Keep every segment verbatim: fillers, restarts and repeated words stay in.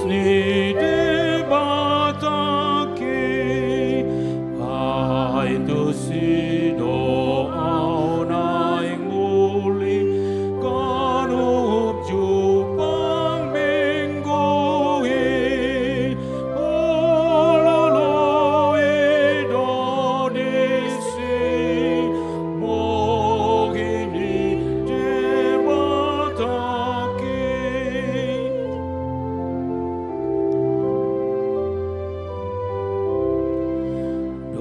ni Debata i, ai tusi do ahu naeng muli ganup jumpang minggu i, huoloi do disi bohi ni Debata i.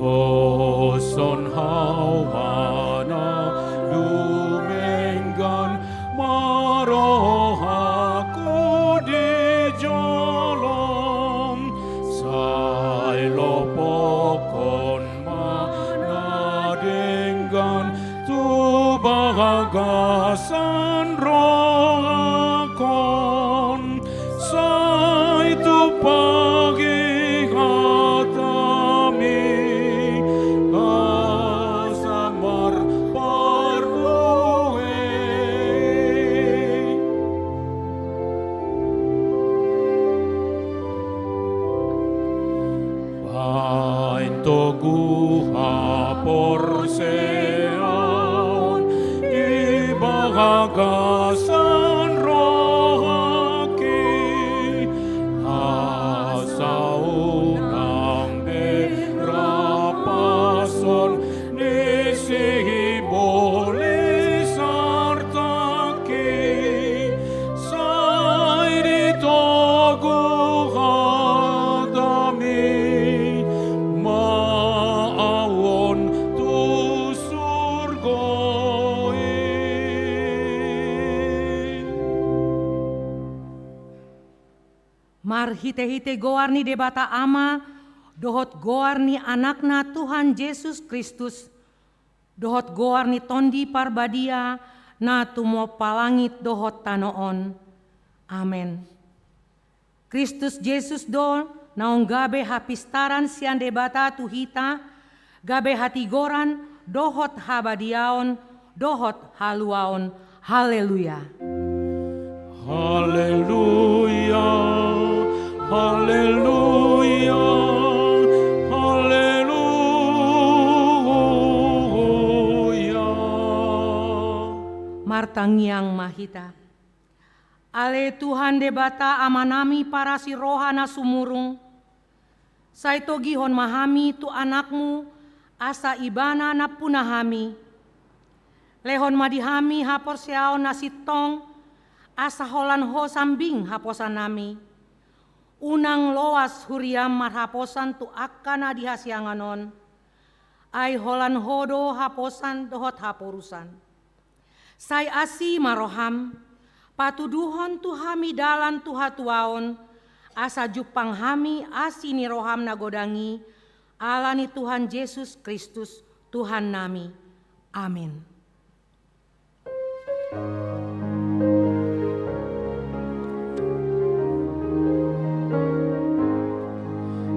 Doshon hau ma na dumenggan, marrohangku di jolom, sai lopokhon ma na denggan tu bagasan rohakon, sai tumpahon hatami asa marparbue. Bahen togu haporseaon di bagasan rohangki, asa unang be rapashon ni sibolis artangki, sai ditogu hatami ma ahu on tu surgo i. Marhitehite goar ni Debata Ama, dohot goar ni Anakna Tuhan Jesus Kristus, dohot goar ni Tondi Parbadia, na tumompa langit dohot tano on. Amen. Kristus Jesus do naung gabe hapistaran sian Debata tu hita, gabe hatigoran dohot habadiaon dohot haluaon. Haleluya. Haleluya, haleluya, haleluya. Martangiang ma hita. Ale Tuhan Debata Amanami parasi roha na sumurung, sai togihon ma hami tu Anakmu, asa Ibana nampuna hami. Lehon ma di hami haporseaon na sintong, asa holan Ho sambing haposannami. Unang loas huriaM marhaposan tu angka na di hasiangan on, ai holan Ho do haposan dohot haporusan. Sai asi ma rohaM, patuduhon tu hami dalan tu hatuaon, asa jumpang hami asi ni rohaM na godang i, ala ni Tuhan Jesus Kristus, Tuhannami. Amen.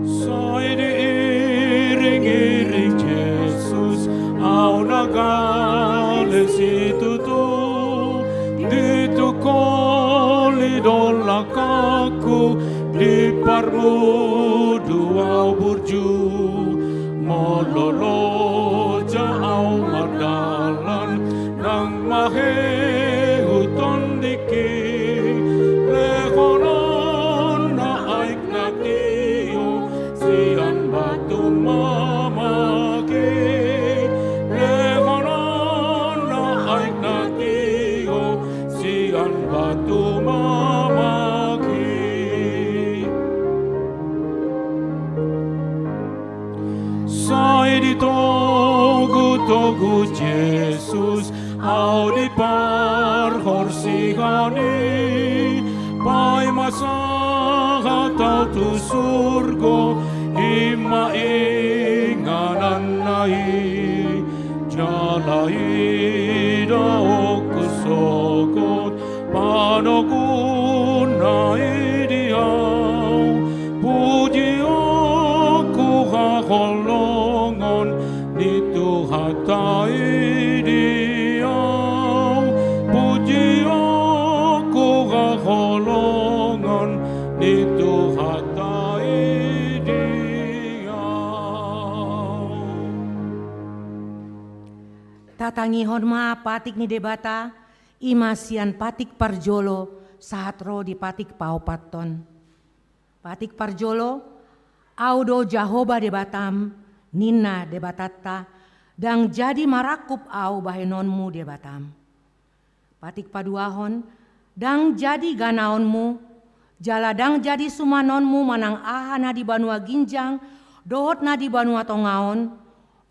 Sai diiring-iring Jesus ahu na gale situtu, ditungkoli do langkangku, di parmudu ahu burju, molo loja ahu mardalan, nang mahe hu tondingki, lehononna aek na tio sian batu mamaki, lehononna aek na tio sian batu mamaki. Sai ditogu-togu Jesus ahu di parhorsihan i, paima sahat ahu tu surgo, i ma ingananna i. Jala idaonku sogot panoguna i di ahu, pujionku haholongon ni Tuhanta i di ahu, pujionku haholongon ni Tuhan Tangihon ma patik ni Debata, i ma sian patik parjolo sahat ro di patik paopathon. Patik parjolo, Au do Jahowa Debatam, ninna Debatanta, ndang jadi marangkup Au bahenonmu Debatam. Patik paduahon, ndang jadi ganaonmu, jala ndang jadi sumanonmu manang aha na di banua ginjang dohot na di banua tonga on,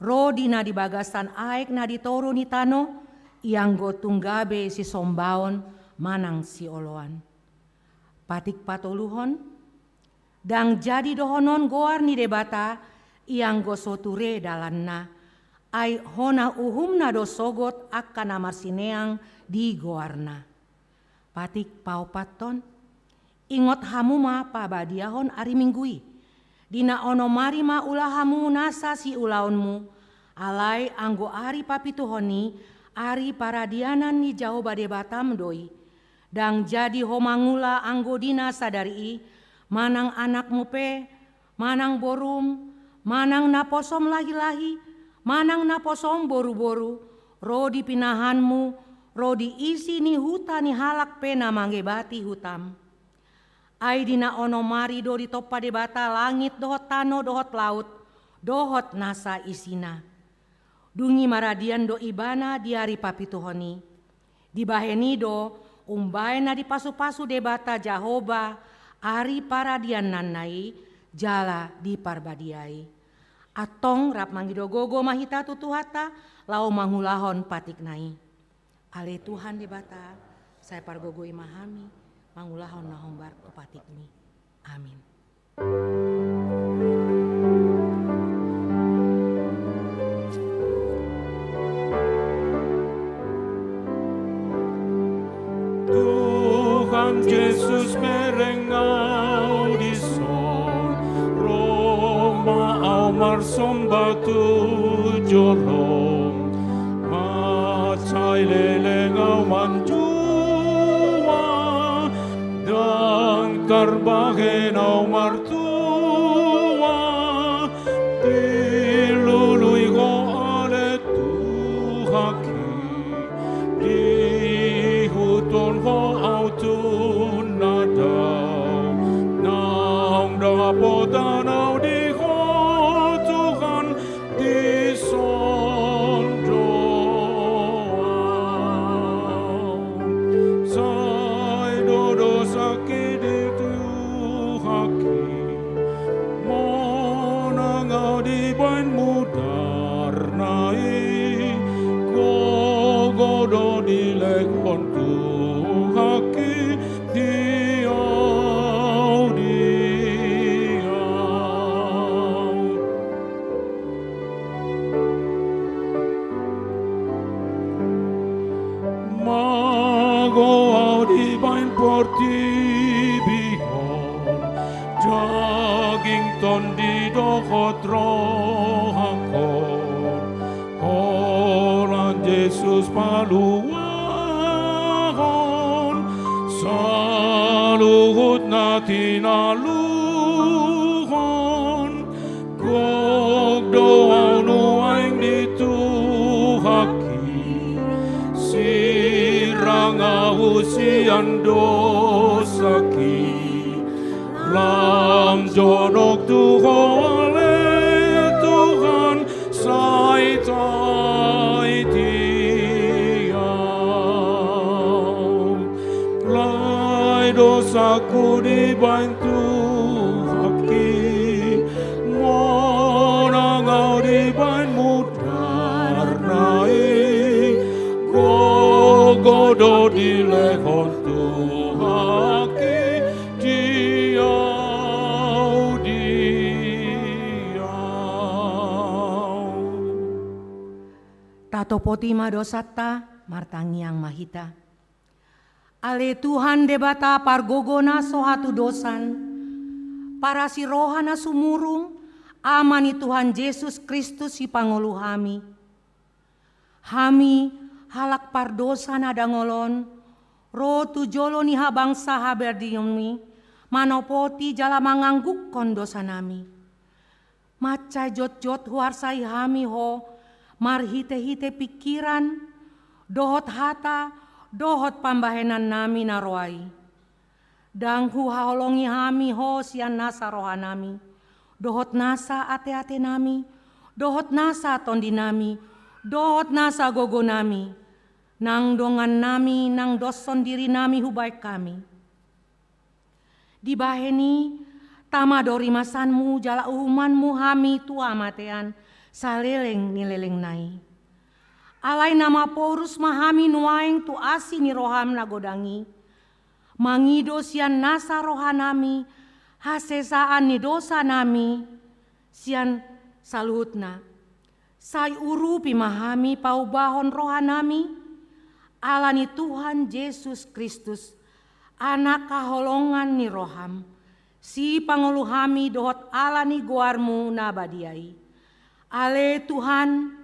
ro di na di bagasan aek na di toru ni tano, ianggo tung gabe sisombaon manang sioloan. Patik patoluhon, ndang jadi dohonon goar ni Debata, ianggo so ture dalanna, ai hona uhumna do sogot angka na marsineang di goarna. Patik paopathon, ingot hamu ma pabadiahon ari Minggu i. Di na onom ari ma ula hamu nasa siulaonmu, alai anggo ari papituhon i, ari paradianan ni Jahowa Debatam do i. Ndang jadi ho mangula anggo di na sadari i, manang anakmu pe, manang borum, manang naposom lahilahi, manang naposom boruboru, ro di pinahanmu, ro di isi ni huta ni halak pe na mangebati hutam. Ai di na onom ari do ditompa Debata langit dohot tano dohot laut, dohot nasa isina. Dung i maradian do Ibana di ari papituhon i. Dibahen i do umbaen na dipasupasu Debata Jahowa ari paradiananna i jala diparbadiai. Antong rap mangido gogo ma hita tu Tuhanta laho mangulahon patikna i. Ale Tuhan Debata, sai pargogoi ma hami mangulahon na hombar tu patikmi. Amin. Tuhan Jesus, bereng au dison, ro ma au marsomba tu jolom, mansai leleng au manjua, ndang tarbahen au martua, dilului ho ale Tuhaki, diihuthon ho au tu na dao, naung dapotan au di ho Tuhan, dison do au. Sai do dosangki di Tuhaki, manang au dibahen mudarna i, gogo do dilehon Tuhaki di au, di au. Mago au dibahen portibi on, daging tondi dohot rohangkon, holan Jesus paluahon saluhut na tinaluhon. Gok do au nuaeng di Tuhaki, sirang au sian dosangki, lam jonok tu ho ale Tuhan, sai taiti au. Alai dosangku dibahen Tuhaki, manang au dibahen mudarna i, gogo do dilehon Tuhaki di au, di au. Tatopoti ma dosanta, martangiang ma hita. Ale Tuhan Debata pargogo na so hatudosan, parasi roha na sumurung, Ama ni Tuhan Jesus Kristus sipangolu hami. Hami, halak pardosa na dangol on, ro tu jolo ni habangsa habadiaonmi, manopoti jala manganggukkon dosanami. Mansai jotjot huarsai hami ho, marhite-hite pingkiran, dohot hata, dohot pambahenannami na roa i. Ndang huhaholongi hami Ho sian nasa rohanami, dohot nasa ate-atenami, dohot nasa tondinami, dohot nasa gogonami, nang dongannami nandoshon dirinami hubahen hami. Dibahen i, tama do rimasanmu jala uhumanmu hami tu hamatean saleleng ni lelengna i. Alai na maporus ma hami nuaeng tu asi ni roham na godang i, mangido sian nasa rohanami hasesaan ni dosanami sian saluhutna. Sai urupi ma hami paubahon rohanami, ala ni Tuhan Jesus Kristus, Anak haholongan ni roham, sipangolu hami dohot ala ni goarmu na badia i. Ale Tuhan,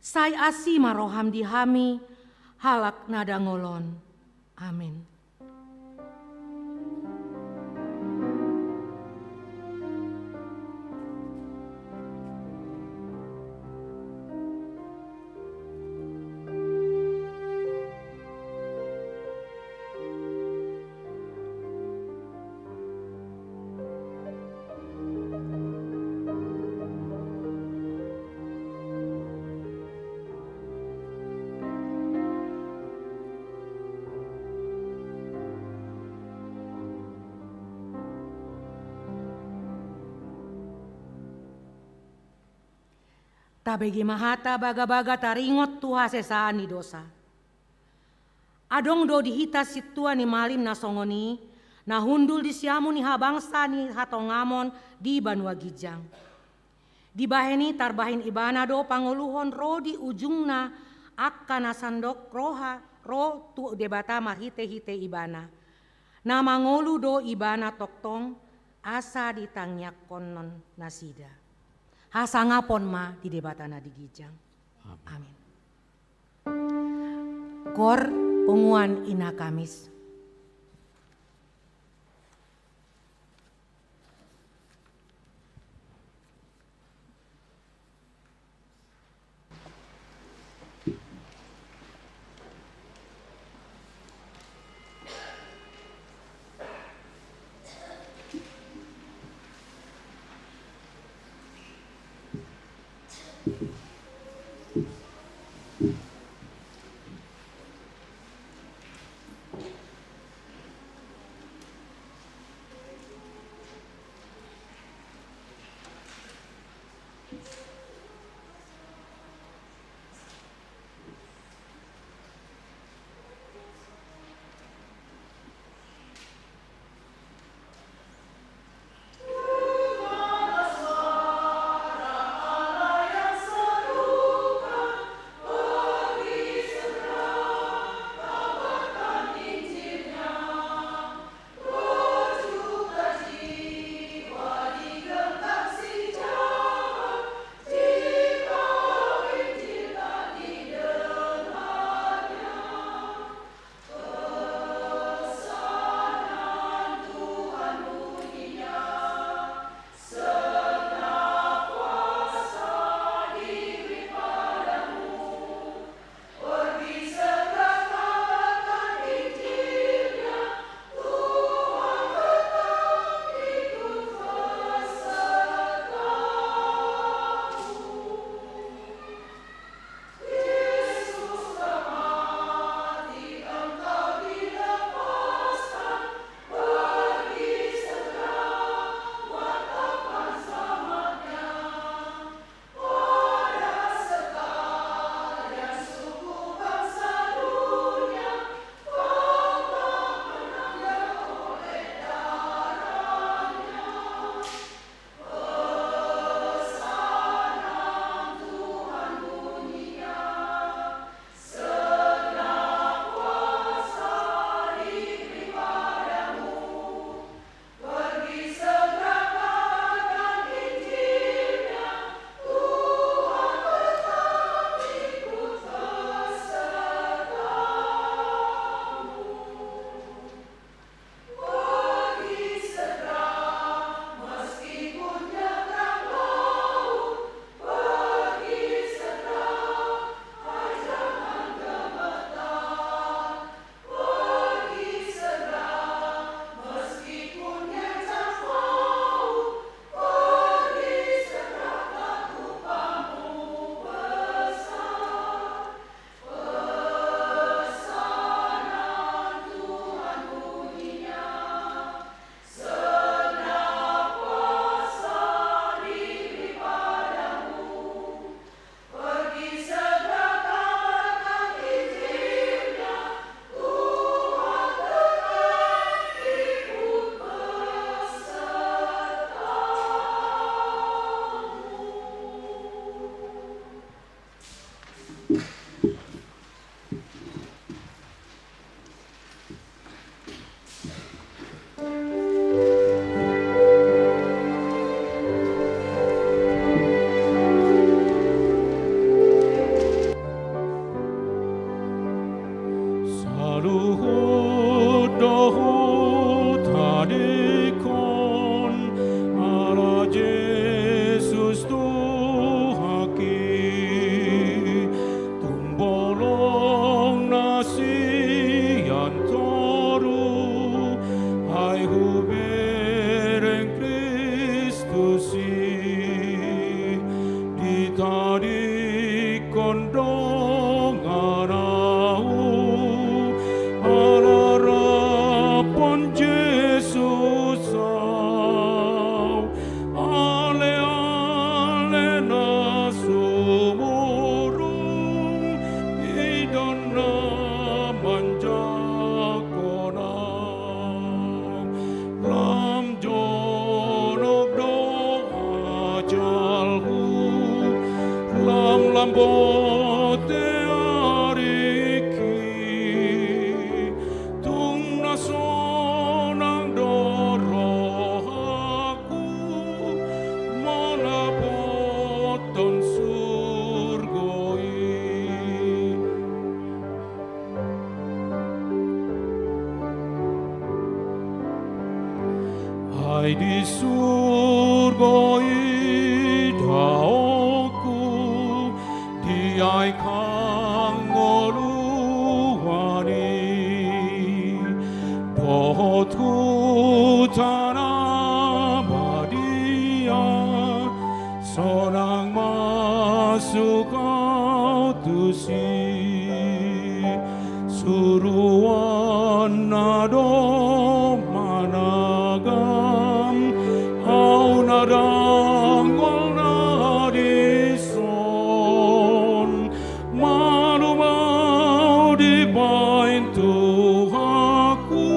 sai asi ma roham di hami, halak na dangol on. Amen. Tabege ma hata bagabaga taringot tu hasesaan ni dosa. Adong do di hita sintua ni malim na songon i, na hundul di siamun ni habangsa ni hatongamon di banua ginjang. Dibahen i tarbahen ibana do pangoluhon ro di ujungna angka na sandok roha ro tu Debata marhite-hite ibana. Na mangolu do ibana tongtong asa ditangiangkonon nasida. Hasangapon ma di Debata na di ginjang. Amin. Amin. Koor punguan Ina Kamis. Ai di surgo idaonku, di aek hangoluan i, dohot huta na badia, sonang masuk au tusi. Suruanna do managam au na dangol na dison. Malum au dibahen Tuhanku,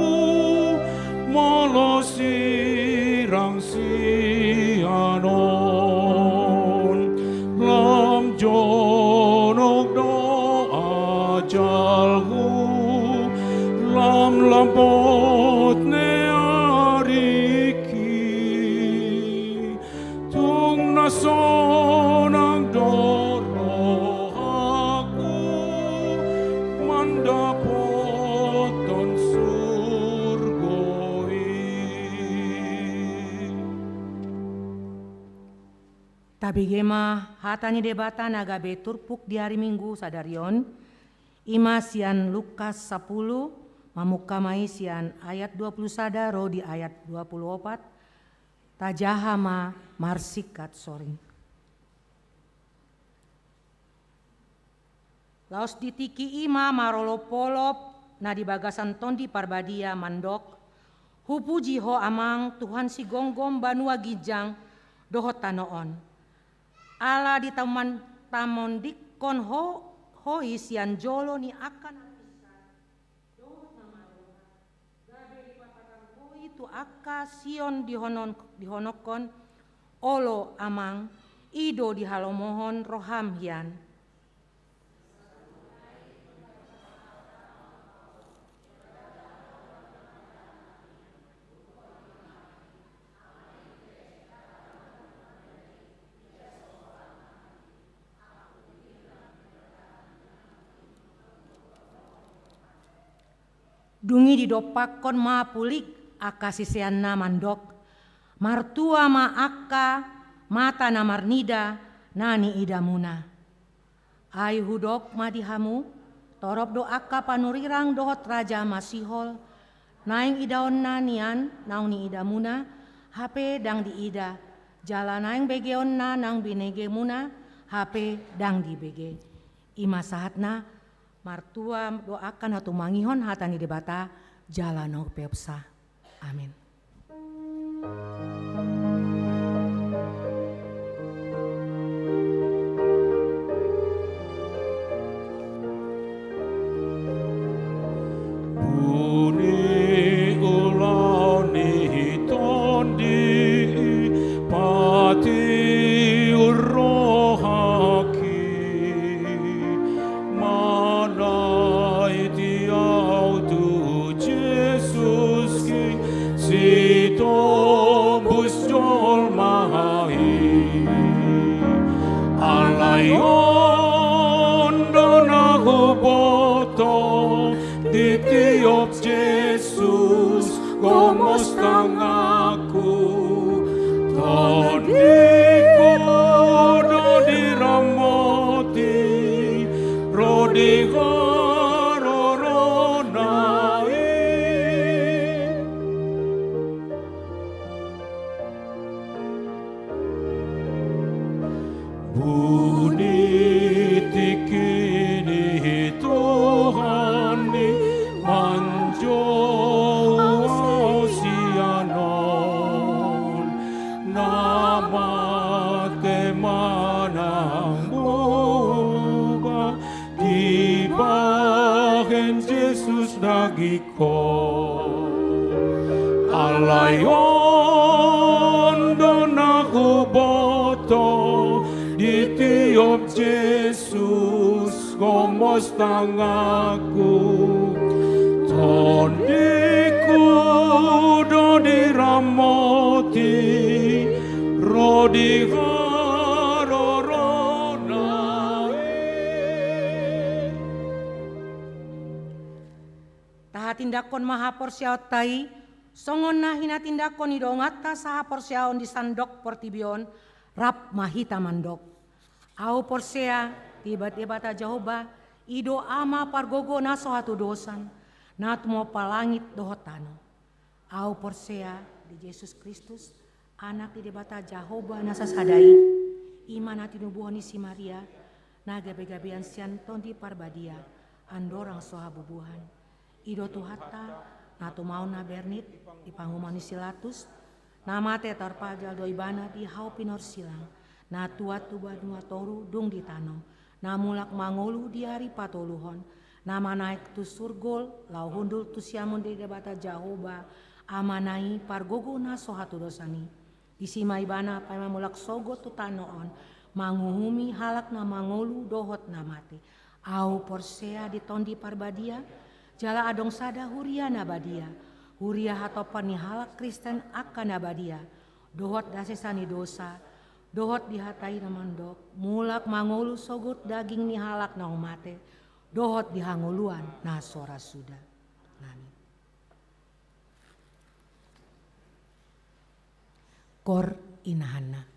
molo sirang sian on. Lam jonok do ajalhu, lam lambot ni ariki. Tung na sonang do rohaku mandapothon surgo i. Tabege ma hata ni Debata na gabe turpuk di ari Minggu sadari on, i ma sian Lukas sapuluh, mamungka ma i sian ayat dua puluh sada ro di ayat dua puluh opat. Tajaha ma marsingkat soring. Laos di tingki i ma marolopolop na di bagasan Tondi Parbadia mandok: Hupuji Ho Amang, Tuhan sigomgom banua ginjang dohot tano on. Ala ditaman-, tamondikkon Ho, Ho i sian jolo ni angka na pintor dohot na madongan. Gabe dipapatang Ho i tu angka sian dihonon-, dihononkon: Olo Amang, i do dihalomohon roham hian. Dung i didompakkon ma pulik angka siseanna mandok: Martua ma angka mata na marnida na niidamuna. Ai hudok ma di hamu, torop do angka panurirang dohot raja masihol, naeng idaonna nian naung niidamuna, hape ndang diida, jala naeng begeonna naung binegemuna, hape ndang dibege. I ma sahatna. Martua do angka na tumangihon hata ni Debata jala na umpeopsa. Amen. Buni ulaon ni Tondi i patiur rohangki, manaiti au tu Jesus, Sitobus jolma i. Alai on do na huboto, ditiop Jesus gomos tanganku. Tondingku do diramoti ro di harorona i. Buni tingki ni Tuhan i manjou au sian on, na mate manang bubar dibahen Jesus daging. Alai on do na huboto, ditiop Jesus gomos tanganku. Tondingku do diramoti ro di harorona i. Tahatindanghon ma haporseaonta i Songon na hinatindanghon ni donganta sahaporseaon di sandok portibi on, rap ma hita mandok: Ahu porsea di Debata Jahowa, i do Ama pargogo na so hatudosan, na tumompa langit dohot tano. Ahu porsea di Jesus Kristus, Anak ni Debata Jahowa na sasada i, i ma na tinubuhon ni si Maria, na gabegabean sian Tondi Parbadia, andorang so habubuhan. I do Tuhanta, na tumaon na bernit di panguhuman ni si Latus, na mate tarpajal do Ibana di hau pinorsilang, na tuat tu banua toru dung di tano, na mulak mangolu di ari patoluhon, na manaek tu surgo laho hundul tu siamun ni Debata Jahowa, Amana i pargogo na so hatudosan i. Disi ma Ibana paima mulak sogot tu tano on, manguhumi halak na mangolu dohot na mate. Ahu porsea di Tondi Parbadia, jala adong sada huria na badia, huria hatompa ni halak Kristen angka na badia, dohot di hasesaan ni dosa, dohot di hata i na mandok, mulak mangolu sogot daging ni halak naung mate, dohot di hangoluan na so ra suda. Amin. Koor inahanna.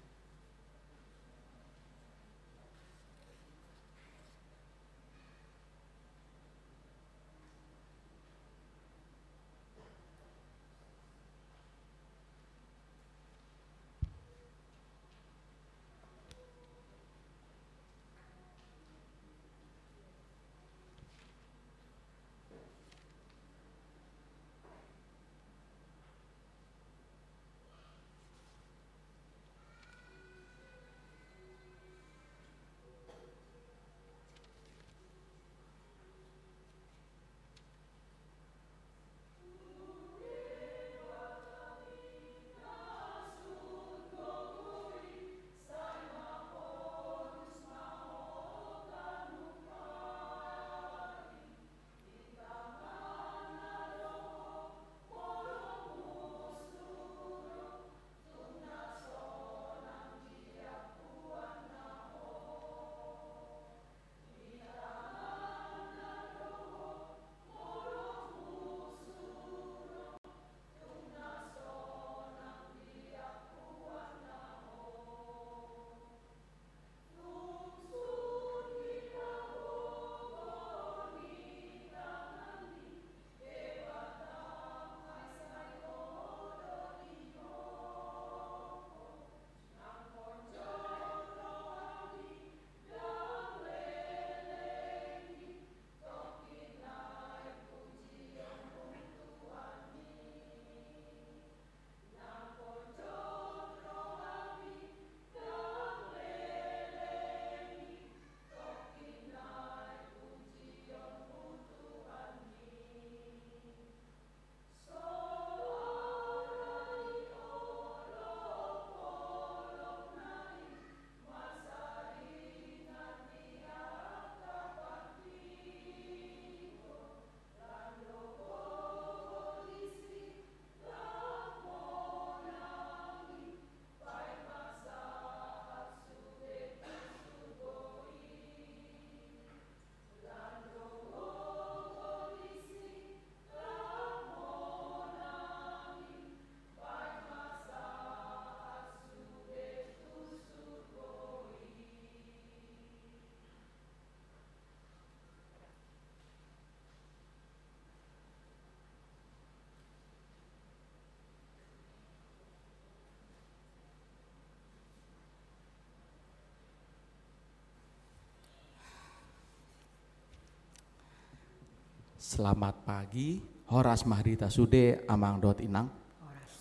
Selamat pagi, horas ma di hita sude amang dohot inang. Horas.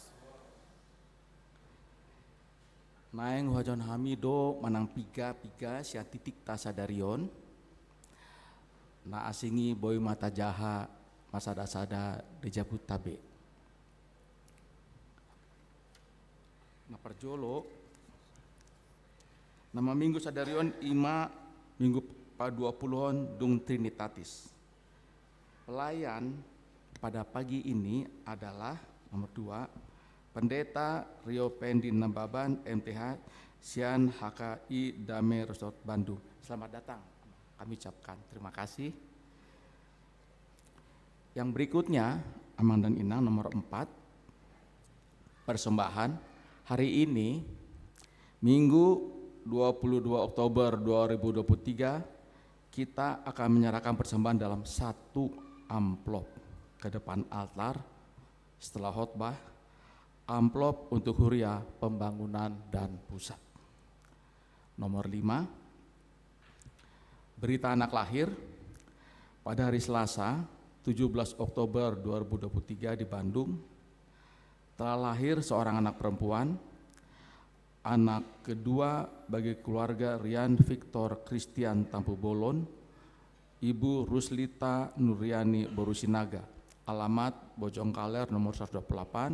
Naeng huhajahon hami do manang piga-piga sian titikta sadari on, na asing i boi ma tajaha marsadasada di jabuta be. Na parjolo, na maminggu sadari on i ma minggu paduapuluhon dung Trinitatis. Pelayan pada pagi ini adalah nomor dua, Pendeta Rio Pendi Nababan, M T H, sian H K I Dame Resort Bandung. Selamat datang, kami ucapkan terima kasih. Yang berikutnya, amang dan inang, nomor empat, Persembahan hari ini, Minggu dua puluh dua Oktober dua ribu dua puluh tiga, kita akan menyerahkan persembahan dalam satu amplop ke depan altar setelah khotbah, amplop untuk huria, pembangunan, dan pusat. Nomor lima, berita anak lahir. Pada hari Selasa, tujuh belas Oktober dua ribu dua puluh tiga, di Bandung, telah lahir seorang anak perempuan, anak kedua bagi keluarga Rian Victor Christian Tampubolon, Ibu Ruslita Nuriani Borusinaga, alamat Bojongkaler nomor seratus dua puluh delapan,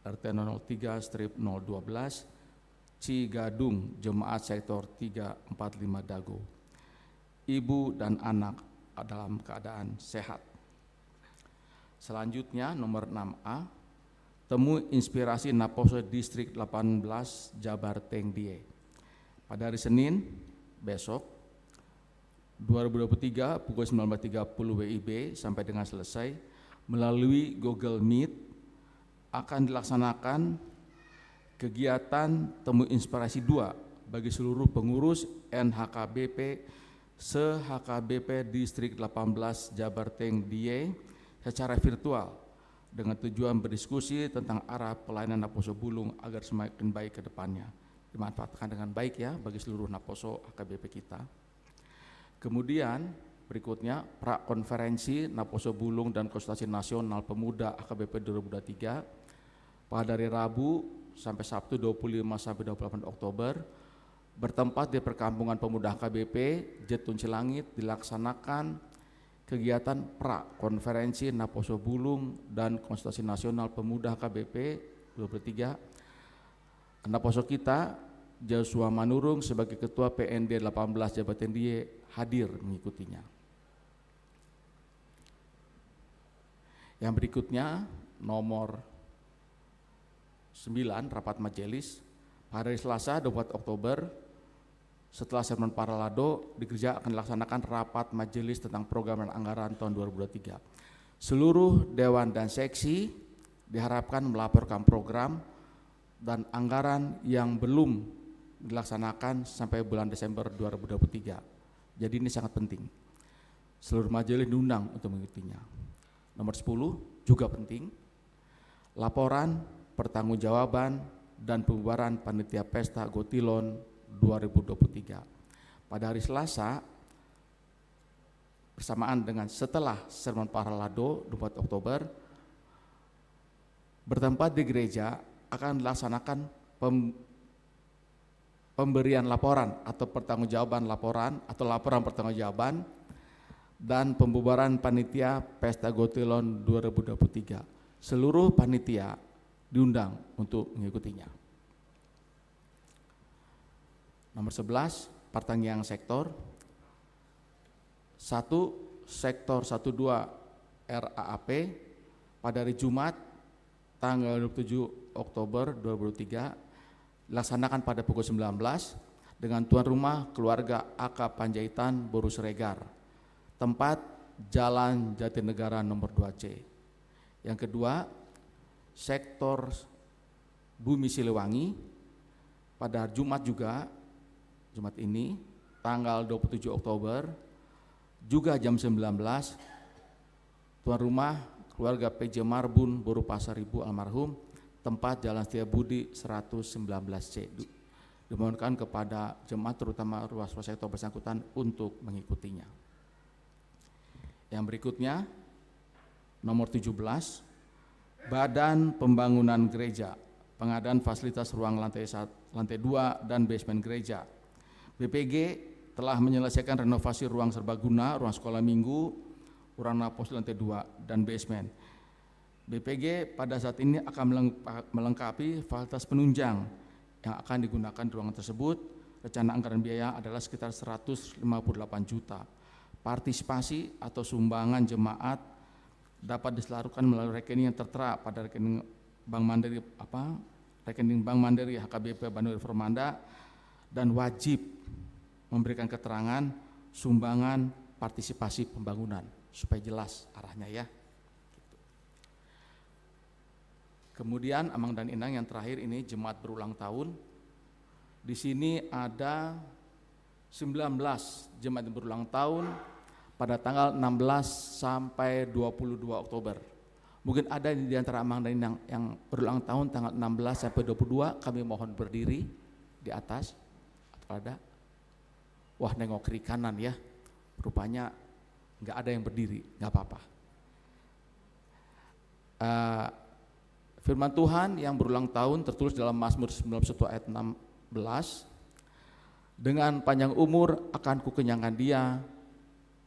R T nol tiga strip nol dua belas, Cigadung, jemaat sektor tiga empat lima Dago. Ibu dan anak dalam keadaan sehat. Selanjutnya, nomor enam A, temu inspirasi Naposo Distrik delapan belas Jabar Tengdie. Pada hari Senin, besok, dua ribu dua puluh tiga, pukul sembilan belas tiga puluh W I B sampai dengan selesai, melalui Google Meet, akan dilaksanakan kegiatan temu inspirasi dua bagi seluruh pengurus N H K B P se-H K B P Distrik delapan belas Jabar Tengdie secara virtual, dengan tujuan berdiskusi tentang arah pelayanan Naposo Bulung agar semakin baik ke depannya. Dimanfaatkan dengan baik, ya, bagi seluruh Naposo H K B P kita. Kemudian, berikutnya, Prakonferensi Naposo Bulung dan Konsultasi Nasional Pemuda H K B P dua ribu dua puluh tiga, pada hari Rabu sampai Sabtu, dua puluh lima sampai dua puluh delapan Oktober, bertempat di Perkampungan Pemuda H K B P, Jetun Cilangit, dilaksanakan kegiatan Prakonferensi Naposo Bulung dan Konsultasi Nasional Pemuda H K B P dua puluh tiga. Naposo kita, Joshua Manurung, sebagai Ketua P N D delapan belas Jabar Tengdie, hadir mengikutinya. Yang berikutnya, nomor sembilan, rapat majelis. Pada hari Selasa, dua puluh empat Oktober, setelah sermon paralado, di gereja akan dilaksanakan rapat majelis tentang program dan anggaran tahun dua ribu dua puluh tiga. Seluruh dewan dan seksi diharapkan melaporkan program dan anggaran yang belum dilaksanakan sampai bulan Desember dua ribu dua puluh tiga. Jadi, ini sangat penting. Seluruh majelis diundang untuk mengikutinya. Nomor sepuluh, juga penting, laporan pertanggungjawaban dan pembubaran panitia Pesta Gotilon dua ribu dua puluh tiga. Pada hari Selasa, bersamaan dengan setelah sermon paralado, dua puluh empat Oktober, bertempat di gereja, akan dilaksanakan pem-, pemberian laporan atau pertanggungjawaban laporan atau laporan pertanggungjawaban dan pembubaran panitia Pesta Gotilon dua ribu dua puluh tiga. Seluruh panitia diundang untuk mengikutinya. Nomor sebelas, partangiang sektor. Satu, sektor satu dua R A A P, pada hari Jumat, tanggal dua puluh tujuh Oktober dua ribu dua puluh tiga, dilaksanakan pada pukul sembilan belas dengan tuan rumah keluarga A K Panjaitan Boru Siregar. Tempat, Jalan Jatinegara nomor dua C. Yang kedua, sektor Bumi Siliwangi, pada hari Jumat juga, Jumat ini, tanggal dua puluh tujuh Oktober, juga jam sembilan belas, tuan rumah keluarga P J Marbun Boru Pasaribu almarhum, tempat Jalan Setiabudi seratus sembilan belas C. Di-, dimohonkan kepada jemaat, terutama ruas-ruas sektor bersangkutan, untuk mengikutinya. Yang berikutnya, nomor tujuh belas, Badan Pembangunan Gereja, pengadaan fasilitas ruang lantai sat-, lantai dua dan basement gereja. B P G telah menyelesaikan renovasi ruang serbaguna, ruang sekolah minggu, ruang naposo lantai dua dan basement. B P G pada saat ini akan melengka-, melengkapi fasilitas penunjang yang akan digunakan di ruangan tersebut. Rencana anggaran biaya adalah sekitar seratus lima puluh delapan juta. Partisipasi atau sumbangan jemaat dapat disalurkan melalui rekening yang tertera pada rekening Bank Mandiri, apa, rekening Bank Mandiri H K B P Bandung Reformanda, dan wajib memberikan keterangan sumbangan partisipasi pembangunan supaya jelas arahnya, ya. Kemudian, Amang dan Inang, yang terakhir ini jemaat berulang tahun. Di sini ada sembilan belas jemaat yang berulang tahun pada tanggal enam belas sampai dua puluh dua Oktober. Mungkin ada di antara Amang dan Inang yang berulang tahun tanggal enam belas sampai dua puluh dua, kami mohon berdiri di atas. Atau ada? Wah, nengok kiri kanan ya. Rupanya nggak ada yang berdiri, nggak apa-apa. Eh, firman Tuhan yang berulang tahun tertulis dalam Mazmur sembilan puluh satu ayat enam belas, "Dengan panjang umur akan kukenyangkan dia,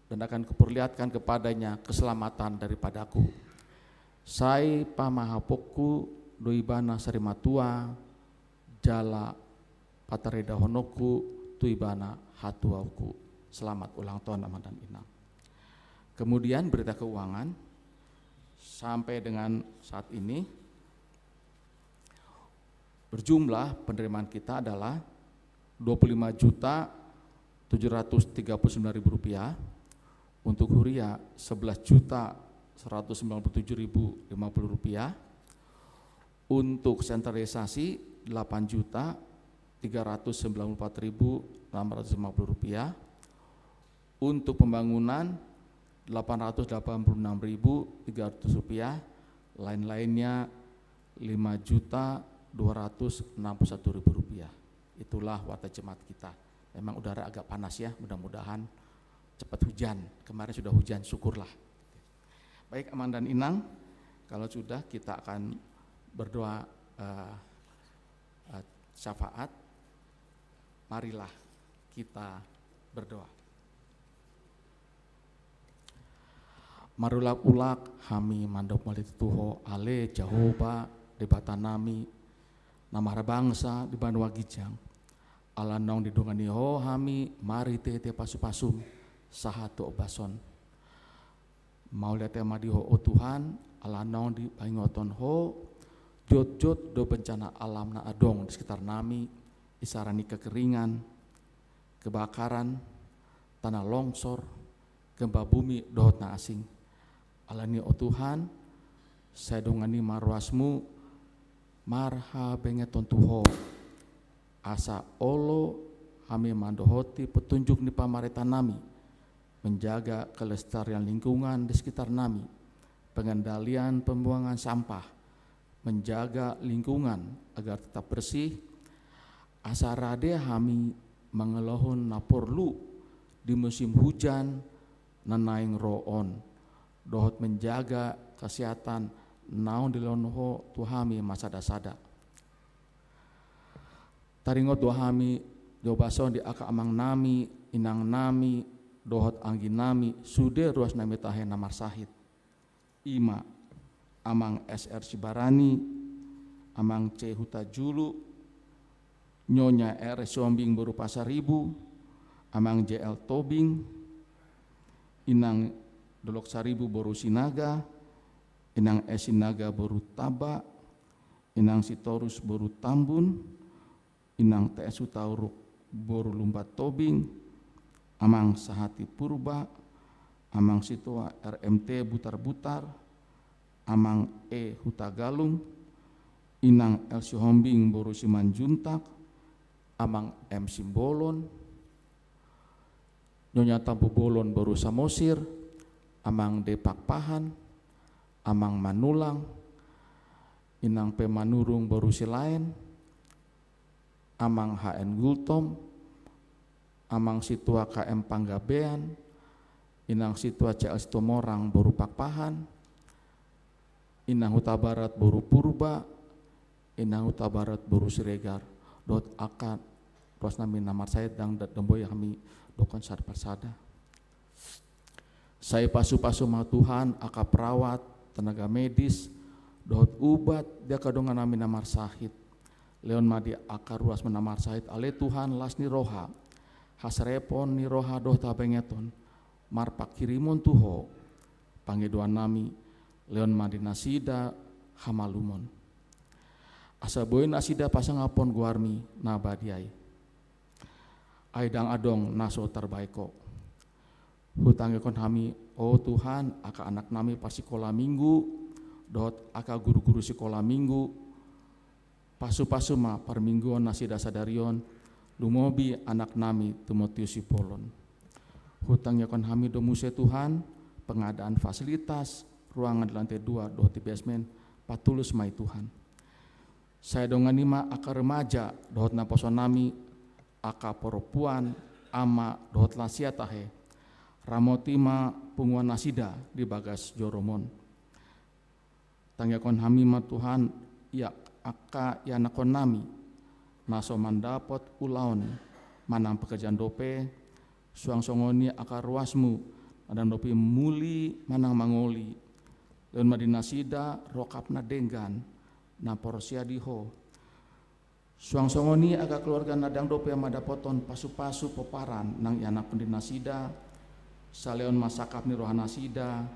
dan akan kuperlihatkan kepadanya keselamatan daripadaku. Sai pamahapokku do ibana sarimatua, jala pataridahononku tu ibana hatuaonku." Selamat ulang tahun, Amang dan Inang. Kemudian, berita keuangan sampai dengan saat ini berjumlah penerimaan kita adalah dua puluh lima juta tujuh ratus tiga puluh sembilan ribu rupiah, untuk huria sebelas juta seratus sembilan puluh tujuh ribu lima puluh rupiah, untuk sentralisasi delapan juta tiga ratus sembilan puluh empat ribu enam ratus lima puluh rupiah, untuk pembangunan delapan ratus delapan puluh enam ribu tiga ratus rupiah, lain-lainnya lima juta dua ratus enam puluh satu ribu rupiah. Itulah warta jemaat kita. Memang udara agak panas ya, mudah-mudahan cepat hujan. Kemarin sudah hujan, syukurlah. Baik, Amang dan Inang, kalau sudah, kita akan berdoa, eh, eh, syafaat. Marilah kita berdoa. Marulak-ulak hami mandok mauliate tu Ho, ale Jahowa, Debata nami, na marbangsa di banua ginjang. Ala naung didongani Ho hami marhite-hite pasu-pasum sahat tu ombas on. Mauliate ma di Ho, o Tuhan, ala naung dipaingothon Ho jotjot do bencana alam na adong di sekitar nami, isarani kekeringan, kebakaran, tanah longsor, gempa bumi dohot na asing. Alani, o Tuhan, sai dongani ma ruasmu marhabengeton tu Ho, asa olo hami mandohoti petunjuk ni pamarenta nami, menjaga kelestarian lingkungan di sekitar nami, pengendalian pembuangan sampah, menjaga lingkungan agar tetap bersih, asa rade hami mangalehon na porlu di musim hujan na naeng ro on, dohot menjaga kesehatan naung dilehon Ho tu hami marsada-sada. Taringot do hami di ombas on di angka amang nami, inang nami, dohot anggi nami, sude ruas nami tahe na marsahit. I ma Amang S R Sibarani, Amang C Hutajulu, Nyonya R Sihombing boru Pasaribu, Amang J L Tobing, Inang Dolok Saribu boru Sinaga, Inang S Sinaga boru Taba, Inang Sitorus boru Tambun, Inang T S Hutauruk boru Lumban Tobing, Amang Sahati Purba, Amang Sitoa R M T Butar-butar, Amang E Hutagalung, Inang L Sihombing boru Simanjuntak, Amang M Simbolon, Nyonya Tampubolon boru Samosir, Amang D Pakpahan, Amang Manulang, Inang P Manurung boru Silaen, Amang H N Gultom, Amang Situa K M Panggabean, Inang Situa C L Situmorang boru Pakpahan, Inang Hutabarat boru Purba, Inang Hutabarat boru Siregar, dohot angka ruas nami na marsahit, ndang da-, ndang boi hami dokhon sada parsada. Sai pasu-pasu ma Tuhan angka perawat, tenaga medis, dohot ubat di angka dongan nami na marsahit. Lehon ma di angka ruas na marsahit, ale Tuhan, las ni roha, hasrepon ni roha dohot habengeton, marpangkirimon tu Ho. Pangidoan nami, lehon ma di nasida hamalumon, asa boi nasida pasangapon goarmi na badia i. Ai ndang adong na so tarbahen Ho. Hutangiangkon hami, o Tuhan, angka anak nami parsikola minggu, dohot angka guru-guru sikola minggu, pasu-pasu ma parmingguon nasida sadari on, lumobi anaknami Timotius Sipolon. Hutangiangkon hami do muse Tuhan, pengadaan fasilitas, ruangan di lantai dua, dohot di basement, patulus ma i Tuhan. Sai dongani ma angka remaja, dohot naposo nami, angka parompuan, ama, dohot lansia tahe. Ramoti ma punguan nasida di bagas jorom on. Tangiangkon hami ma Tuhan, ia angka ianakhon nami, na so mandapot ulaon, manang pekerjaan dope, suang songon i angka ruasmu, na dang dope muli manang mangoli, lehon ma di nasida rongkap na denggan, na porsea di Ho. Suang songon i angka keluarga na dang dope mandapothon pasu-pasu pomparan nang ianakhon di nasida, sai lehon ma sangkap ni roha nasida,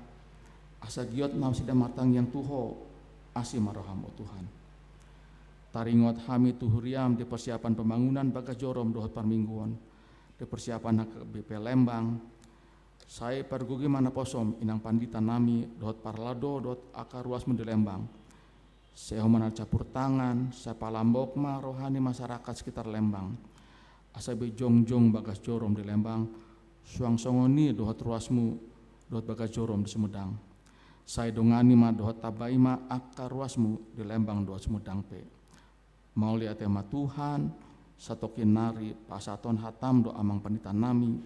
asa giot nasida martangiang tu Ho, asi ma roham o Tuhan. Taringot hami tu huriam di persiapan pembangunan bagas jorom dohot parmingguon, di persiapan H K B P Lembang, sai pargogi ma naposom inang pandita nami dohot parlando dohot angka ruasmu di Lembang. Sai Ho ma na campur tangan, sai palambok ma roha ni masyarakat sekitar Lembang. Asa be jongjong bagas jorom di Lembang, suang songon i dohot ruasmu, dohot bagas jorom di Sumedang. Sai dongani ma dohot tambai ma angka ruasmu di Lembang dohot Sumedang pe. Mauliate ma Tuhan, satongkin nari pasahathon hatam do amang pandita nami.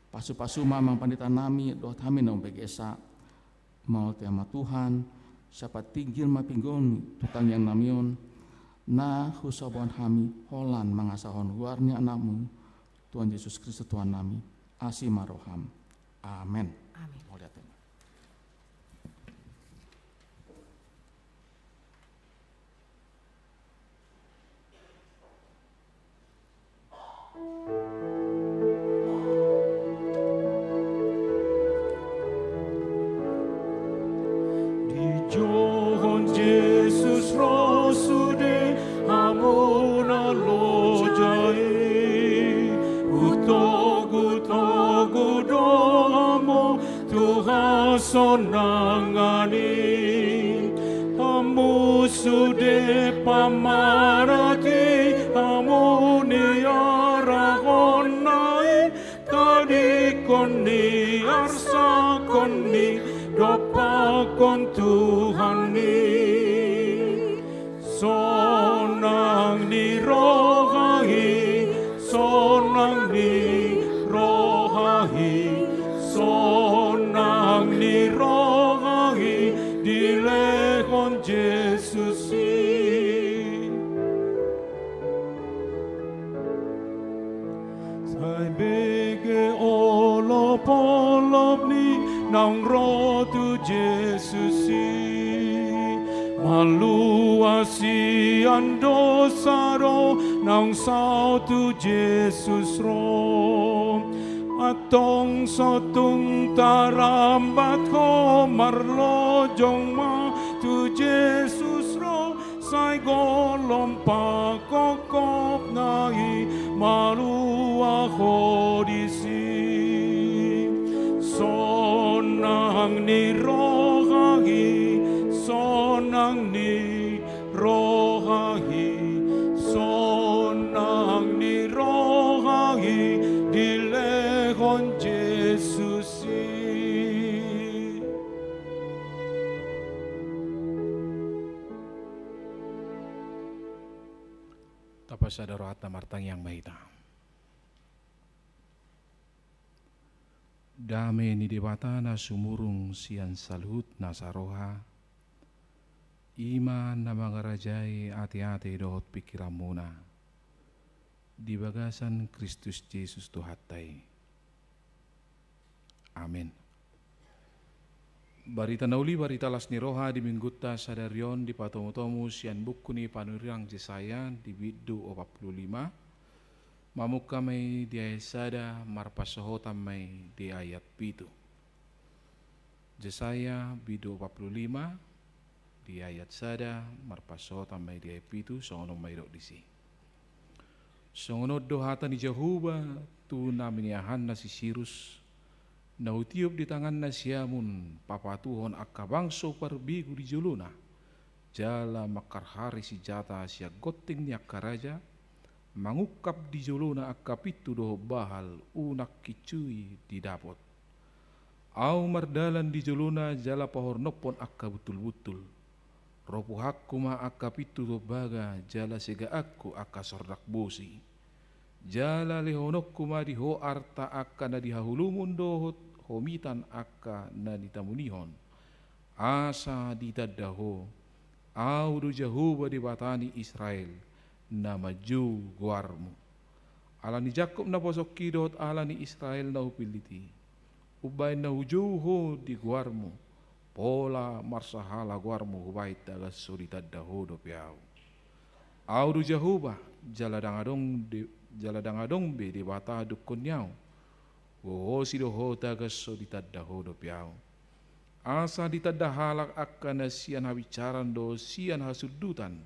Pasu-pasu ma amang pandita nami, dohot hami na umbegesa. Mauliate ma Tuhan, sai patinggil ma pinggan tu tangiang nami on, na husaboan hami holan mangasahon goar ni anakmu, Tuhan Jesus Kristus Tuhan nami, asi ma roham. Amen. Amen. Mauliate ma. Dijouhon Jesus ro sude hamu na loja i, hutogu-togu do hamu tu hasonangan i. Hamu sude pamarati, hamu niarahonna i, tadingkon ni, arsakhon ni, dompakhon Tuhan i. Sonang ni roha i, sonang ni roha i, sonang ni roha i, dilehon Jesus i. Sai bege olop-olop ni naung ro tu Jesus i. Malua sian dosa do naung saut tu Jesus ro. Antong so tung tarambat ho, marlojong ma tu Jesus ro. Sai golom pangkopkopna i, malua ho disi. Sonang ni roha i, sonang ni roha i, sonang ni roha i, dilehon Jesus i. Tapasada rohanta, martangiang ma hita. Dame ni Debata na sumurung sian saluhut nasa roha, i ma na mangarajai ateate dohot pingkiranmuna di bagasan Kristus Jesus Tuhanta i. Amen. Barita na uli, barita las ni roha di minggunta sadari on dipatomutomu sian buku ni panurirang Jesaya di bindu opat pulu lima. Mamungka ma i di ayat sada, marpansohotan ma i di ayat pitu. Jesaya bindu opat pulu lima, di ayat sada, marpansohotan ma i di ayat pitu, songon on ma didok disi. Songon on do hata ni Jahowa tu na miniahanna si Sirus, Na hutiop di tanganna siamun papatuhon angka bangso parbegu di jolona, jala mangkarhari sinjata sian gonting ni angka raja, mangungkap di jolona angka pintu dohot bahal unang kincui didapot. Ahu mardalan di jolona jala pahornophon angka buntulbuntul. Ropuhanku ma angka pintu tombaga jala segaanku angka sordang bosi. Jala lehononku ma di ho arta angka na di haholomu dohot homitan angka na nitamunihon. Asa ditanda ho, Ahu do Jahowa Debata ni Israel, na manjou goarmu. Ala ni Jakkob naposongki dohot ala ni Israel na hupillit i. Umbahen na hujou ho di goarmu, pola marsahala goarmu hubahen tagan so ditanda ho dope Ahu. Ahu do Jahowa, jala ndang adong de-, jala ndang adong be Debata dungkon ni Ahu. Gogosi do ho tagan so ditanda ho dope Ahu. Asa ditanda halak angka na sian habinsaran dohot sian hasundutan,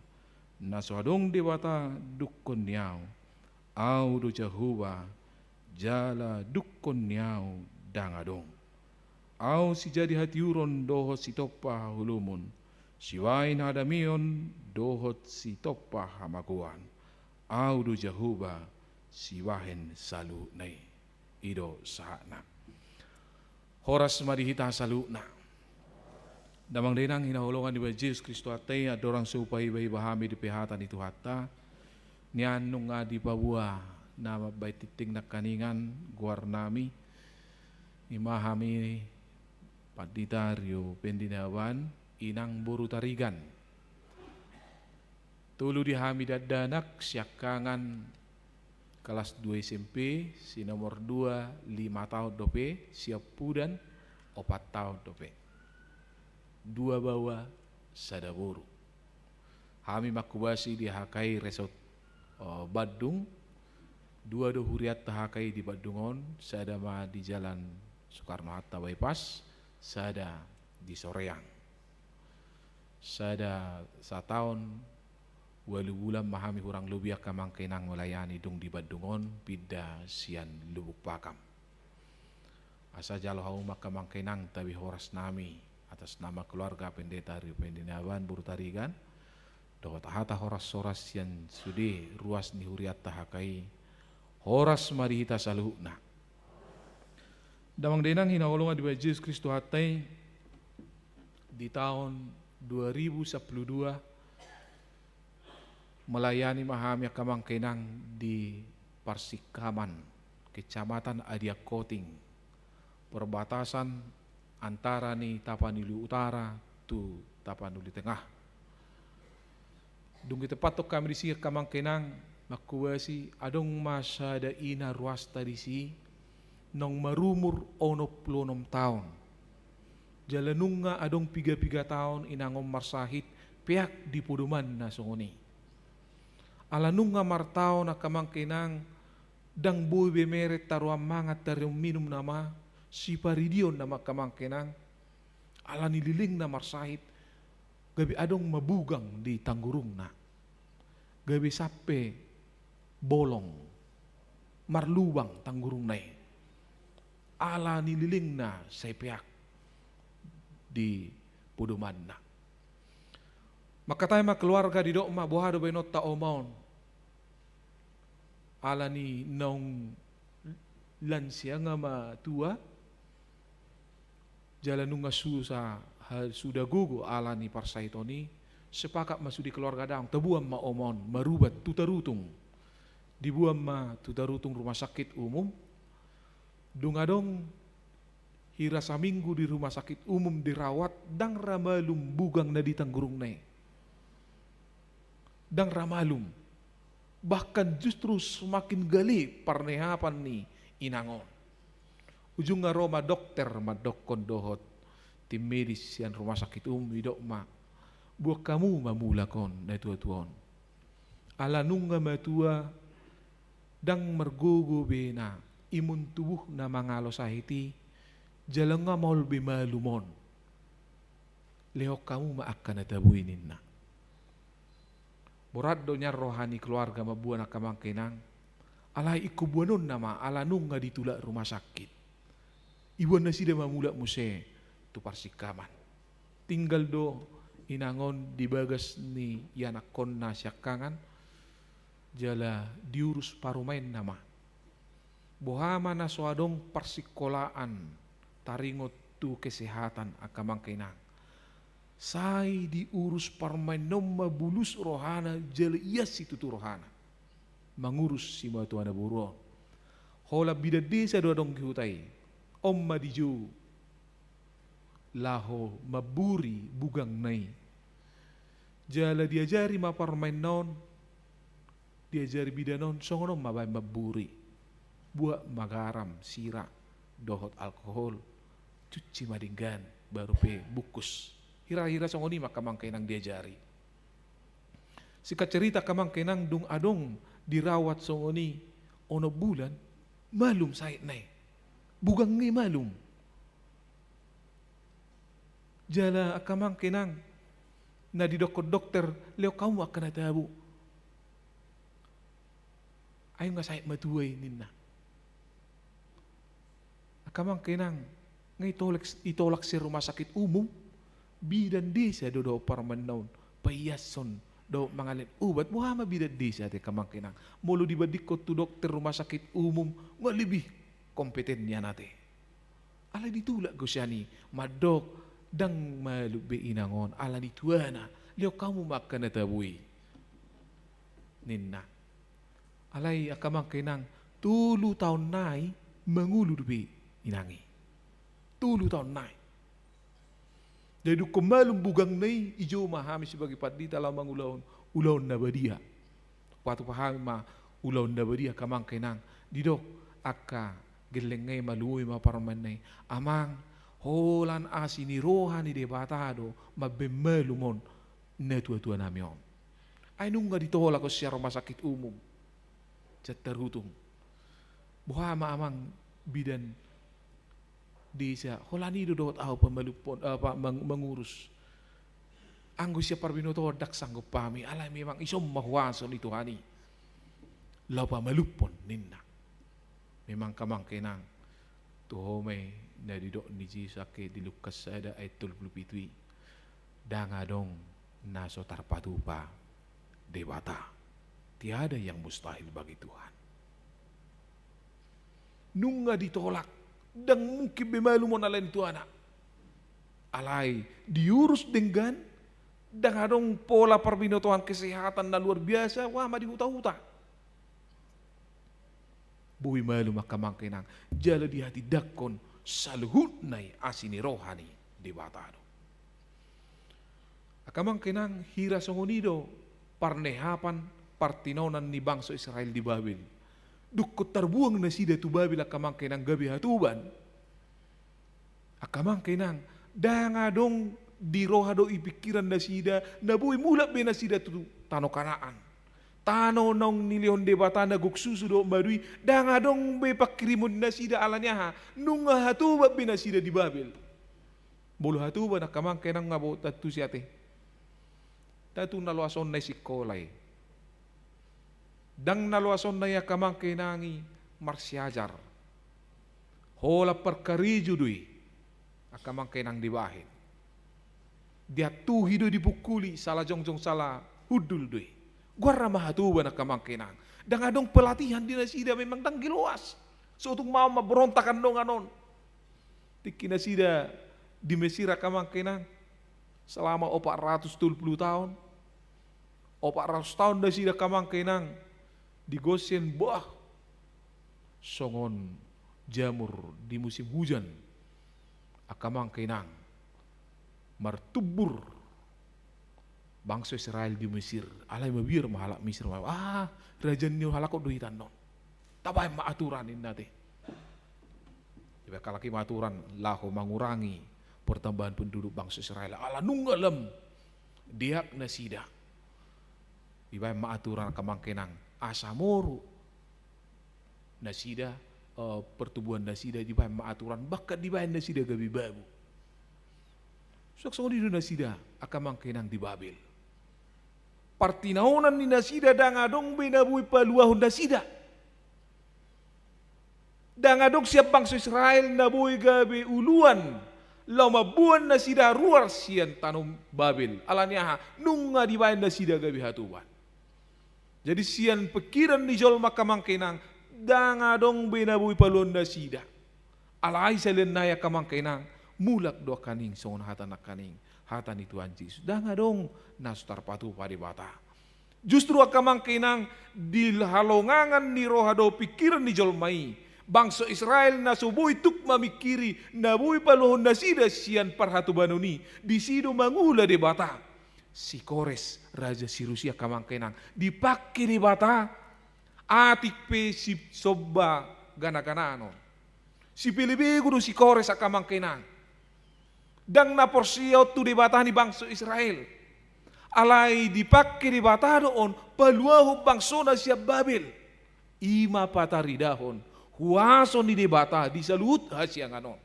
na so adong Debata dungkon ni Ahu. Ahu do Jahowa, jala dungkon ni Ahu ndang adong. Ahu sijadi hatiuron dohot sitompa haholomon, sibahen hadameon dohot sitompa hamagoan. Ahu do Jahowa, sibahen saluhutna i. I do sahatna. Horas ma di hita saluhutna. Damang dainang hinaholongan ni Tuhan Jesus Kristus, andorang so hupahibahiba hami di hata ni Tuhanta, nian nunga dipaboa na mambahen tingting nangkaningan goarnami, i ma hami Pandita Rio Pendinawan, inang boru Tarigan. Tolu di hami dakdanak siangkangan kelas dua S M P, si nomor dua lima taon dope, si ampudan opat taon dope. Dua baoa, sada boru. Hami manghobasi di H K I Resort, eh, Bandung. Dua do hurianta H K I di Bandung on, sada ma di Jalan Soekarno Hatta Bypass, sada di Soreang. Sada sataon ualu bulan ma hami hurang lobi angka amang inang melayani dung di Bandung on, pinda sian Lubuk Pakam. Asa jalo hamu ma angka amang inang tabi horasnami atas nama keluarga Pendeta Rio Pendinawan boru Tarigan, dohot hata horas-horas sian sude ruas ni hurianta H K I, horas ma di hita saluhutna. Damang dainang hinaholongan ni Tuhan Jesus Kristus, Tuhanta i, di taon dua ribu sampulu dua, melayani ma hami angka amang inang di Parsikaman, Kecamatan Adian Koting, perbatasan antara ni Tapanuli Utara tu Tapanuli Tengah. Dung ditempathon hami disi angka amang inang, manghobasi adong ma sada ina ruasta disi, naung marumur onom pulu onom taon. Jala nunga adong piga-piga taon inang on marsahit, peak di podomanna songon i. Ala nunga martaon angka amang inang, ndang boi be mere taruan mangan taruan minum nama, siparidion nama angka amang inang. Ala ni lelengna marsahit, gabe adong ma bugang di tanggurungna. Gabe sampe bolong, marlubang tanggurungna i. Ala ni lelengna sai peak di podomanna. Mangkatai ma keluarga, didok ma, boha do baenonta oma on? Ala ni naung lansia, nga matua, jala nunga susa, ha, suda gogo ala ni parsahiton i, sepakat ma sude keluarga, daong, taboan ma oma on marubat tu Tarutung. Diboan ma tu Tarutung rumah sakit umum. Dung adong hira saminggu di rumah sakit umum dirawat, ndang ra malum bugang na di tanggurungna i. Ndang ra malum. Bahkan justru semakin gale parnehapan ni inang on. Ujungna ro ma dokter mandokkon dohot tim medis sian rumah sakit umum, didok ma, boan hamu ma mulak on, na tua-tua on. Ala nunga matua, ndang margogo be na imun tubuhna mangalo sahit i, jala nga maol be malum on. Lehon hamu ma angka na tabo i, ninna. Borat do nian roha ni keluarga mamboan angka amang inang. Alai ingkon boanonna ma, ala nunga ditulak rumah sakit. Iboan nasida ma mulak muse tu parsingkaman. Tinggal do inang on di bagas ni ianakkonna siangkangan, jala diurus parumaenna ma. Boha ma na so adong parsingkolaan taringot tu kesehatan, angka amang inang, sai diurus parumaenna on ma bulus rohana, jala ias situtu rohana mangurus simatuana boru on. Holan bidan desa do adong di huta i, on ma dijou laho mamburi bugangna i. Jala diajari ma parumaenna on, diajari bidan on, songon on ma baen mamburi. Buat ma garam, sira, dohot alkohol, cuci ma denggan, baru pe bungkus. Hira-hira songon i ma, angka amang inang, diajari. Singkat cerita, angka amang inang, dung adong dirawat songon i onom bulan, malum saitna i. Bugangna i malum. Jala, angka amang inang, na didokkon dokter, lehon hamu angka na tabo. Ai nga sait matua i, ninna. Angka amang inang, nga itolak, itolak sian rumah sakit umum, bidan desa do dohot parumaenna on paiashon dohot mangalehon ubat. Boha ma bidan desa ate, angka amang inang, molo dibandingkon tu dokter rumah sakit umum, nga lebih kompeten nian ate. Alai ditulak do sian i, mandok, ndang malum be inang on ala ni tuana, lehon hamu ma angka na tabo i, ninna. Alai, angka amang inang, tolu taon nai mangolu dope inang i. Tolu taon nai. Jadi, dung malum bugangna i, dijou ma hami sebagai pandita laho mangulahon ulaon na badia. Patupa hami ma ulaon na badia, angka amang inang. Didok angka gellengna i, maluhut ma parumaenna i, amang, holan asi ni roha ni Debata do mambaen malum on natuatuanami on. Ai nunga ditolak on sian rumah sakit umum sian Tarutung. Boha ma, amang bidan desa, holan i do dohot ahu pamalumhon, eh, pa-, mang-, mangurus. Anggo sian parbinotoan ndang sanggup hami, alai memang ison ma huaso ni Tuhan i laho pamalumhon, ninna. Memang, angka amang inang, tu ho ma i na didok ni Jesus angke di Lukas sada ayat tolu pulu pitu i, ndang adong na so tarpatupa Debata. Tiada yang mustahil bagi Tuhan. Nunga ditolak, ndang mungkin be malum on ala ni tuana. Alai diurus denggan, ndang adong pola parbinotoan kesehatan na luar biasa, boha ma di huta-huta. Boi malum, angka amang inang, jala dihatindangkon saluhutna i asi ni roha ni Debata do. Angka amang inang, hira songon i do parnehapan partinonan ni bangso Israel di Babel. Dung tarbuang nasida tu Babel, angka amang inang, gabe hatoban. Angka amang inang, ndang adong di roha dohot di pingkiran nasida na boi mulak be nasida tu tano Kanaan. Tano naung nilehon Debata na gok susu dohot madu i, ndang adong be pangkirimon nasida ala ni aha, nunga hatoban be nasida di Babel. Molo hatoban, angka amang inang, nga boi tantusi ate. Ndang tung na loasonna i sikola i. Ndang na loasonna i, angka amang inang, i marsiajar. Holan parkarejo do i, angka amang inang, dibahen. Diantuhi do i, dipungkuli, sala jongjong sala hundul do i. Goarna ma hatoban, angka amang inang. Ndang adong pelatihan di nasida, memang ndang ge loas. So tung maon mamberontak andongan on. Tingki nasida di Mesir, angka amang inang, selama opat ratus tolu pulu taon. Opat ratus taon nasida, angka amang inang, di Gosen, bah, songon jamur di musim hujan, angka amang inang, martumbur bangso Israel di Mesir. Alai mabiar ma halak Mesir, ma, ah, raja ni halak on do hita annon. Tabahen ma aturan, ninna, ate. Dibahen halak i ma aturan laho mangurangi pertambahan penduduk bangso Israel. Ala nunga lam deak nasida. Dibahen ma aturan, angka amang inang, asa moru nasida, eh, pertumbuhan nasida, dibahen ma aturan, bahkan dibahen nasida gabe babu. Suang songon i do nasida, angka amang inang, di Babel. Partinaonan ni nasida ndang adong be na boi paluahon nasida. Ndang adong sian bangso Israel na boi gabe uluan laho mamboan nasida ruar sian tano Babel. Ala ni aha? Nunga dibaen nasida gabe hatoban. Jadi sian pingkiran ni jolma angka amang inang, ndang adong be na boi paluahon nasida. Alai salelenna i angka amang inang, mulak do angka ning songon hata nangkaning, hata ni Tuhan Jesus. Ndang adong na so tarpatupa Debata. Justru angka amang inang, di halongangan ni roha dohot pingkiran ni jolma i, bangso Israel na so boi tuk mamingkiri na boi paluahon nasida sian parhatobanon i, disi do mangula Debata. Si Kores, Raja Sirus i angka amang inang, dipangke Debata, atik pe sisomba ganagananon. Sipelebegu do si Kores angka amang inang. Ndang na porsea on tu Debata ni bangso Israel. Alai dipangke Debata do on paluahon bangsona sian Babel. I ma pataridahon huaso ni Debata di saluhut hasiangan on.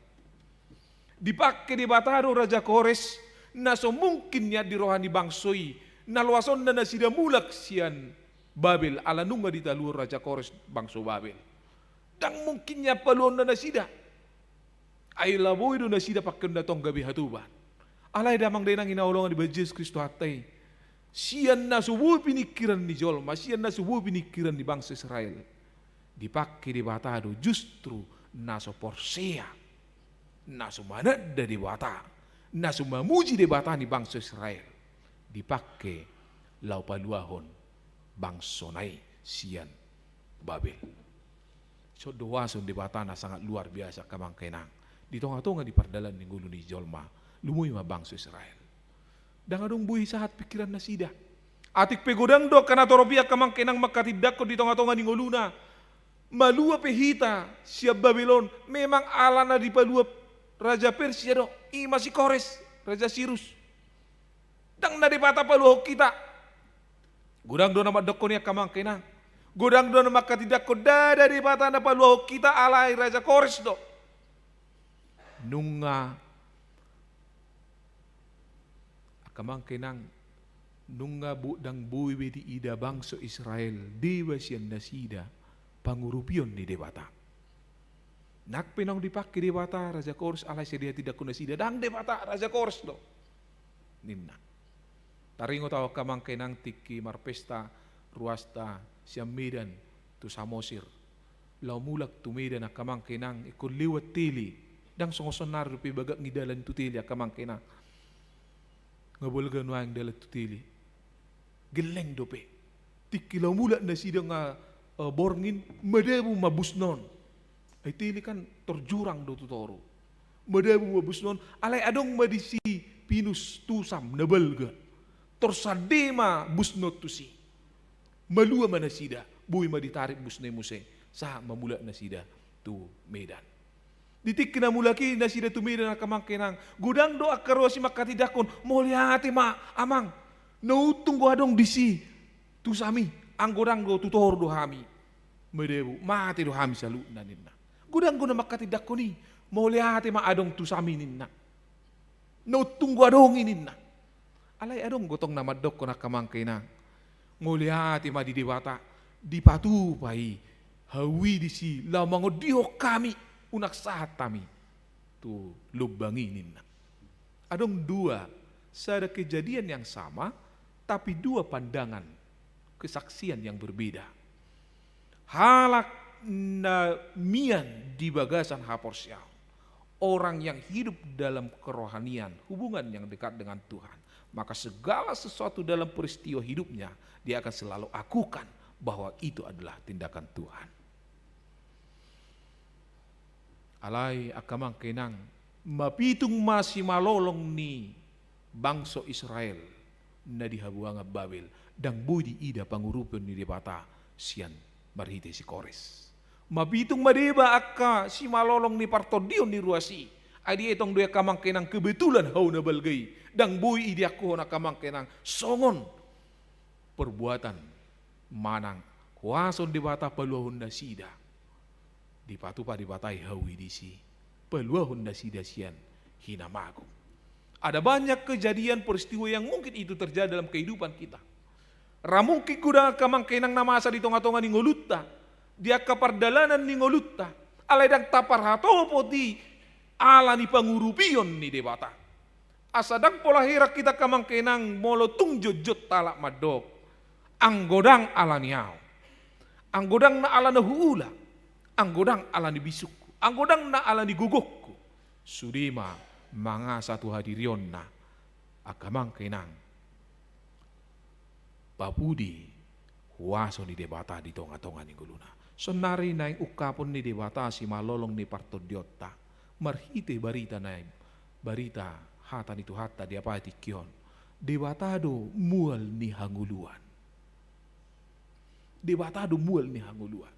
Dipangke Debata do Raja Kores, na so mungkin nian di roha ni bangso i, na loasonna nasida mulak sian Babel, ala nunga ditaluhon Raja Kores bangso Babel. Ndang mungkin nian paluahonna nasida. Ai laho boi do nasida pangkeonna tong gabe hatoban. Alai damang dainang na hinaholongan ni Tuhan Jesus Kristus, hata i, sian na so boi piningkiran ni jolma, sian na so boi piningkiran ni bangso Israel, dipangke Debata do justru na so porsea, na so mananda Debata, na so mamuji Debata ni bangso Israel, dipangke laho paluahon bangsona i sian Babel. Dison do huaso ni Debata na sangat luar biasa angka amang inang, di tongatonga ni pardalanan ni ngolu ni jolma, lumobi ma bangso Israel. Ndang adong boi sahat pingkiran nasida. Atik pe godang do angka na torop i angka amang inang manghatindanghon di tongatonga ni ngoluna, malua pe hita sian Babel on, memang ala na dipalua raja Persia do, i ma si Kores, Raja Sirus. Ndang na Debata paluahon hita. Godang do na mandokkon i angka amang inang. Godang do na manghatindanghon ndada Debata na paluahon hita, alai Raja Kores do. Nunga angka amang inang, nunga bo-, ndang boi be diida bangso Israel deba sian nasida pangurupion ni Debata. Nang pe naung dipangke Debata Raja Kores, alai sai dihatindanghon nasida, ndang Debata, Raja Kores do, ninna. Taringot ahu angka amang inang tingki marpesta ruasta sian Medan tu Samosir. Laho mulak tu Medan angka amang inang, ingkon lewat Tele. Ndang songon saonari dope bagak ni dalan tu Tele angka amang inang. Nga balga nuaeng dalan tu Tele. Gelleng dope. Tingki laho mulak nasida nga, eh, borngin, madabu ma busna on. Ai Tele kan tor jurang do tu toru. Madabu ma busna on, alai adong ma disi pinus tusam na balga. Tor sande ma busna on tusi. Malua ma nasida, boi ma ditarik busna i muse, sahat ma mulak nasida tu Medan. Di tingki na mulak i nasida tu Medan angka amang inang, godang do angka ruas i manghatindanghon, mauliate ma amang, na untung do adong disi tusam i, anggo ndang do tu toru do hami madabu, mate do hami saluhutna, ninna. Godang do na manghatindanghon i, mauliate ma adong tusam i, ninna. Na untung do adong i, ninna. Alai adong do tong na mandokkon angka amang inang, mauliate ma di Debata, dipatupa i hau i disi laho mangondihon hami, unang sahat hami tu lombangi, ninna. Adong dua, sada kejadian yang sama, tapi dua pandangan, kesaksian yang berbeda. Halak na mian di bagasan haporseaon, orang yang hidup dalam kerohanian, hubungan yang dekat dengan Tuhan, maka segala sesuatu dalam peristiwa hidupnya, dia akan selalu akukan bahwa itu adalah tindakan Tuhan. Alai angka amang inang, mapitung ma simalolong ni bangso Israel na di habuangan Babel, ndang boi diida pangurupion ni Debata sian marhite si Kores. Mapitung ma deba angka simalolong ni partondion ni ruas i. Ai dietong do i angka amang inang kebetulan hau na balga i, ndang boi diakuhon angka amang inang songon perbuatan manang huaso ni Debata paluahon nasida. Dipatupa Debata i hau i disi, paluahon nasida sian hinamago. Ada banyak kejadian peristiwa yang mungkin itu terjadi dalam kehidupan kita. Ra mungkin godang angka amang inang na masa di tongatonga ni ngolunta, di angka pardalanan ni ngolunta. Alai ndang taparhatopot i ala ni pangurupion ni Debata. Asa ndang pola heran hita angka amang inang molo tung jotjot halak mandok, anggo ndang ala ni ahu, anggo ndang na ala na huula, anggo ndang ala ni bisukku, anggo ndang na ala ni gogongku, sude ma mangasa tu hadirionna angka amang inang, papudi huaso ni Debata di tongatonga ni ngoluna. Saonari naeng ungkapon ni Debata simalolong ni partondionta marhite barita naeng, barita hata ni Tuhanta di apala tingki on. Debata do mual ni hangoluan. Debata do mual ni hangoluan.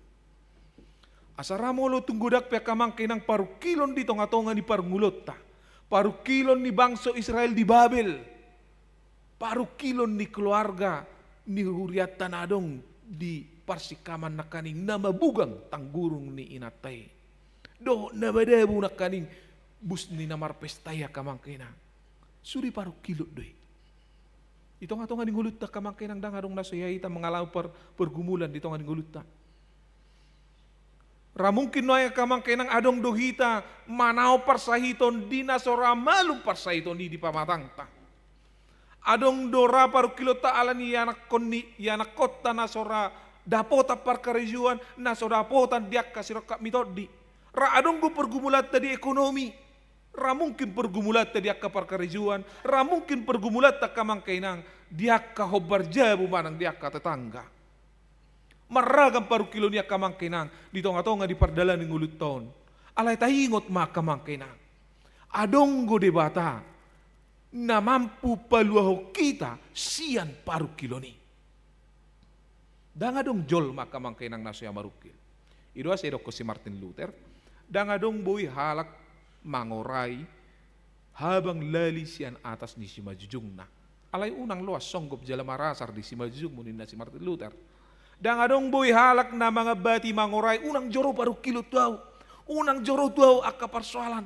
Asa ra molo tung godang pe angka amang inang parungkilon di tongatonga ni parngoluonta, parungkilon ni bangso Israel di Babel, parungkilon ni keluarga ni hurianta na adong di parsikaman nangkaning na mabugang tanggurung ni inanta i, dohot na madabu nangkaning bus ni na marpesta i angka amang inang. Sude parungkilon do i. Di tongatonga ni ngolunta angka amang inang ndang adong na so hea hita mangalami par-, pergumulan di tonga ni ngolunta. Ra mungkin nuaeng angka amang inang adong do hita manaon parsahiton di na so ra malum parsahiton i di pamatangta. Adong do ra parungkilonta ala ni ianakkon ni, ianakkonta na so ra dapotan parkarejoan, na so dapotan di angka sirongkap ni tondi. Ra adong do pergumulanta di ekonomi. Ra mungkin pergumulanta di angka parkarejoan, ra mungkin pergumulanta angka amang inang di angka hombar jabu manang di angka tetangga. Marragam parungkilon i angka amang inang di tongatonga ni pardalanan ni ngolunta on. Alai taingot ma angka amang inang, adong do Debata na mampu paluahon hita sian parungkilon i. Ndang adong jolma angka amang inang na so hea marungkil. I do asa didokkon si Martin Luther, ndang adong boi halak mangorai habang lali sian atas ni simanjujungna. Alai unang loas songgop jala marasar di simanjujungmu, ninna si Martin Luther. Ndang adong boi halak na mangambati mangorai, unang joro parungkilon tu ahu, unang joro tu ahu angka parsoalan.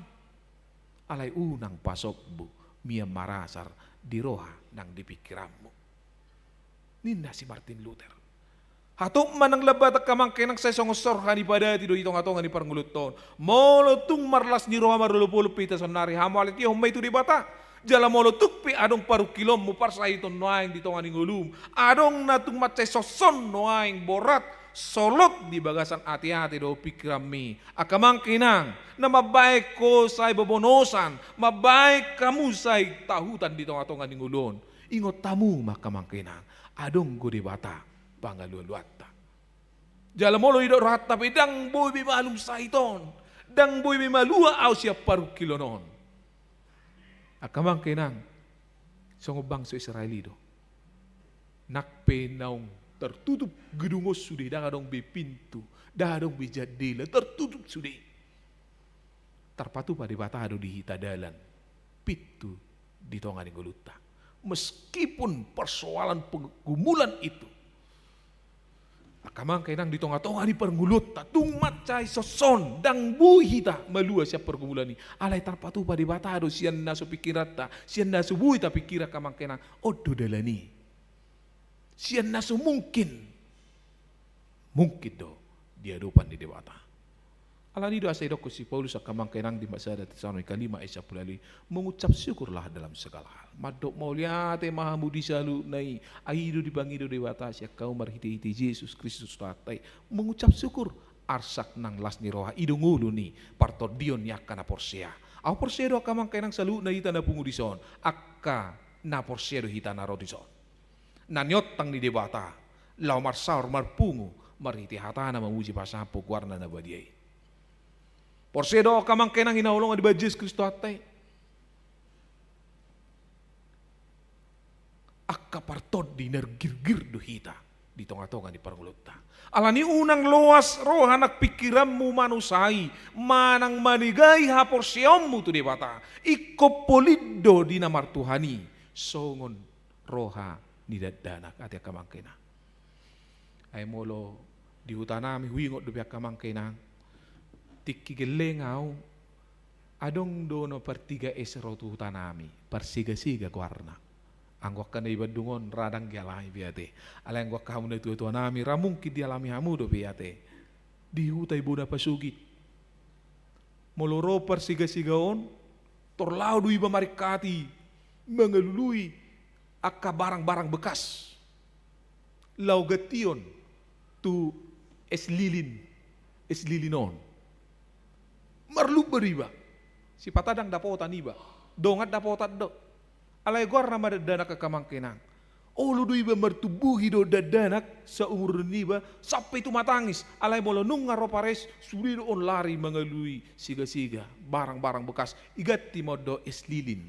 Alai unang pasombu mian marasar di roha nang di pingkiranmu, ninna si Martin Luther. Hatop manang lambat angka amang inang, sai songon sorha ni padati do di tongatonga ni parngoluonta on. Molo tung marlas ni roha marolopolop hita saonari, hamuliatehon ma i tu Debata. Jala molo tung pe adong parungkilonmu, parsahiton nuaeng di tonga ni ngolum, adong na tung mansai sonson nuaeng borat solot di bagasan ateate dohot pingkiranmi, angka amang inang, na mambahen ho sai bobonosan, mambahen hamu sai tahutan di tongatonga ni ngolu on, ingot hamu ma angka amang inang, adong do Debata pangalualuanta. Jala molo didok rohanta pe, ndang boi be malum sahit on, ndang boi be malua ahu sian parungkilon on. Angka amang inang, songon bangso Israel i do. Nang pe naung tartutup gedung on sude, ndang adong be pintu, ndang adong be jandela, tartutup sude. Tarpatupa Debata do di hita dalan, pintu di tonga ni ngolunta. Meskipun persoalan pergumulan itu, angka amang inang, di tongatonga ni parngoluonta, tung mansai sonson, ndang boi hita malua sian pargumulan i. Alai tarpatupa Debata do sian na so pingkiranta, sian na so boi tapingkiri angka amang inang, on do dalan i. Sian na so mungkin, mungkin do di adopan ni Debata. Alani do asa didokkon si Paulus angka amang inang di sada Tesalonika lima ayat sampulu ualu, mengucap syukurlah dalam segala hal. Mandok mauliate ma hamu di saluhutna i, ai i do dipangido Debata sian hamu marhitehite Jesus Kristus Tuhanta i. Mengucap syukur, arsak nang las ni roha i do ngolu ni partondion ni angka na porsea. Ahu porsea do angka amang inang, saluhutna hita na pungu dison, angka na porsea do hita na ro dison. Na niontang ni Debata laho marsaor marpungu marhite hatana mamuji pasahathon goarna na badia i. Porsea do ahu angka amang inang, hinaholongan dibahen Jesus Kristus Tuhanta i, angka partondi na girgir do hita di tongatonga ni parngoluonta. Alani unang loas roha nang pingkiranmu manusai manang manegai haporseaonmu tu Debata. Ingkon polin do di na martuhan i songon roha ni dakdanak, ate angka amang inang. Ai molo di hutanami, huingot dope angka amang inang, tingki gelleng ahu, adong do na par tiga S ro tu hutanami, par Segasega goarna. Anggo angka na di Bandung on ra ndang dialami be ate. Alai anggo angka hamu na tuatuanami, ra mungkin dialami hamu dope ate. Di huta i bona pasogit. Molo ro parsiga-siga on, tor laho do iba maringkati mangalului angka barang-barang bekas, laho gantion tu es lilin, es lilin on. Marlumba do iba. Sipata ndang dapotan iba. Dongan dapotan do. Alai goarna ma dakdanak angka amang inang. Olo do iba martumbuhi dohot dakdanak saumur niba sampe tumatangis. Alai molo nunga ro pares, sude do on lari mangalului siga-siga, barang-barang bekas, iganti ma on dohot es lilin.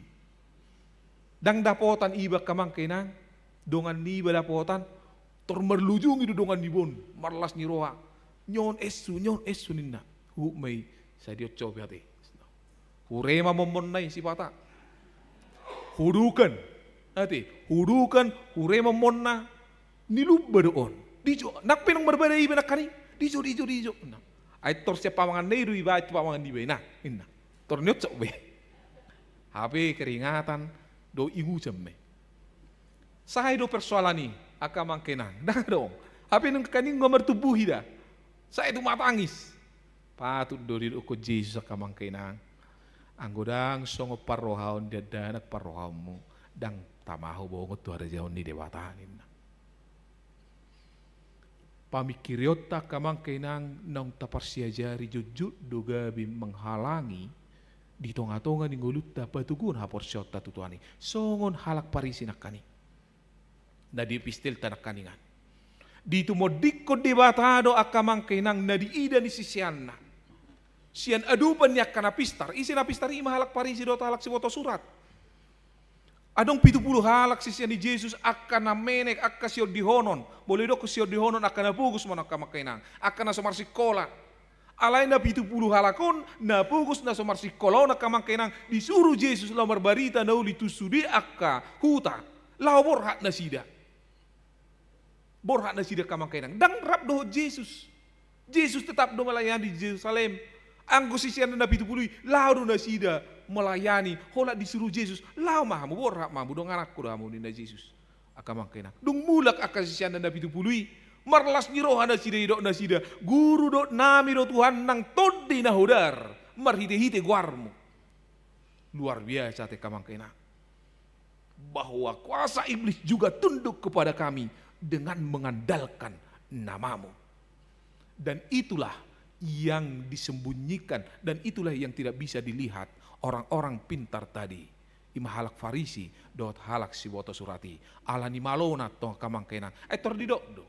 Ndang dapotan iba angka amang inang, dongan niba dapotan, tor marlujungi do dongan niba on, marlas ni roha. Nyon essu, nyon essu ninna. Huhut ma i, sai dioncop i ate. Hure ma monmonna i sipata. Hudukan. Ate, hudukan, hure monmonna. Nilumba do on. Dijo, nang pe naung marbada iba nangkaning. Dijo, dijo, dijo. Nah. Ai tor sian pamanganna i do iba, ai tu pamangan niba i, nah, ninna. Tor nioncop be. Hape keringatan, do ingusan be. Sae do persoalan i, angka amang inang. Ndang adong. Hape nangkaning nunga martumbuhi da. Sae tumatangis. Patut do didokkon Jesus angka amang inang. Anggo ndang songon parrohaon ni dakdanak parrohaonmu, ndang tama ho bongot tu harajaon ni Debata ninna. Pamingkirionta angka amang inang naung taparsiajari jotjot do gabe manghalangi di tonga-tonga ni ngolunta patoguhon haporseaonta tu Tuhan i. Songon halak Parisi nangkaning. Na di epistelta nangkaningan. Ditumondingkon Debata do angka amang inang na diida ni siseanna. Sian adopan ni angka na pistar, ise na pistar i ma halak Parisi dohot halak siboto surat. Adong pitu pulu halak sisean ni Jesus angka na menek, angka siondihonon. Boi didokkon siondihonon angka na pogos ma on angka amang inang. Angka na so marsikola. Alai na pitu pulu halak on, na pogos na so marsikola on angka amang inang, disuru Jesus laho marbarita na uli tu sude angka huta. Laho borhat nasida. Borhat nasida angka amang inang. Ndang rap dohot Jesus. Jesus tetap do melayani di Jerusalem. Anggo siseanna na pitu pulu i, laho do nasida melayani. Holan disuru Jesus, laho ma hamu, borhat ma hamu, dongananku do hamu ninna Jesus. Angka amang inang. Dung mulak angka siseanna na pitu pulu i, marlas ni roha nasida, didok nasida, Guru, dok nami do Tuhan nang tondi na hodar marhite-hite goarmu. Luar biasa ate angka amang inang. Bahwa kuasa iblis juga tunduk kepada kami dengan mengandalkan namamu. Dan itulah yang disembunyikan, dan itulah yang tidak bisa dilihat orang-orang pintar tadi. Ima halak Farisi dohot halak siboto surat i. Ala ni malona tong angka amang inang. Ai tor didok do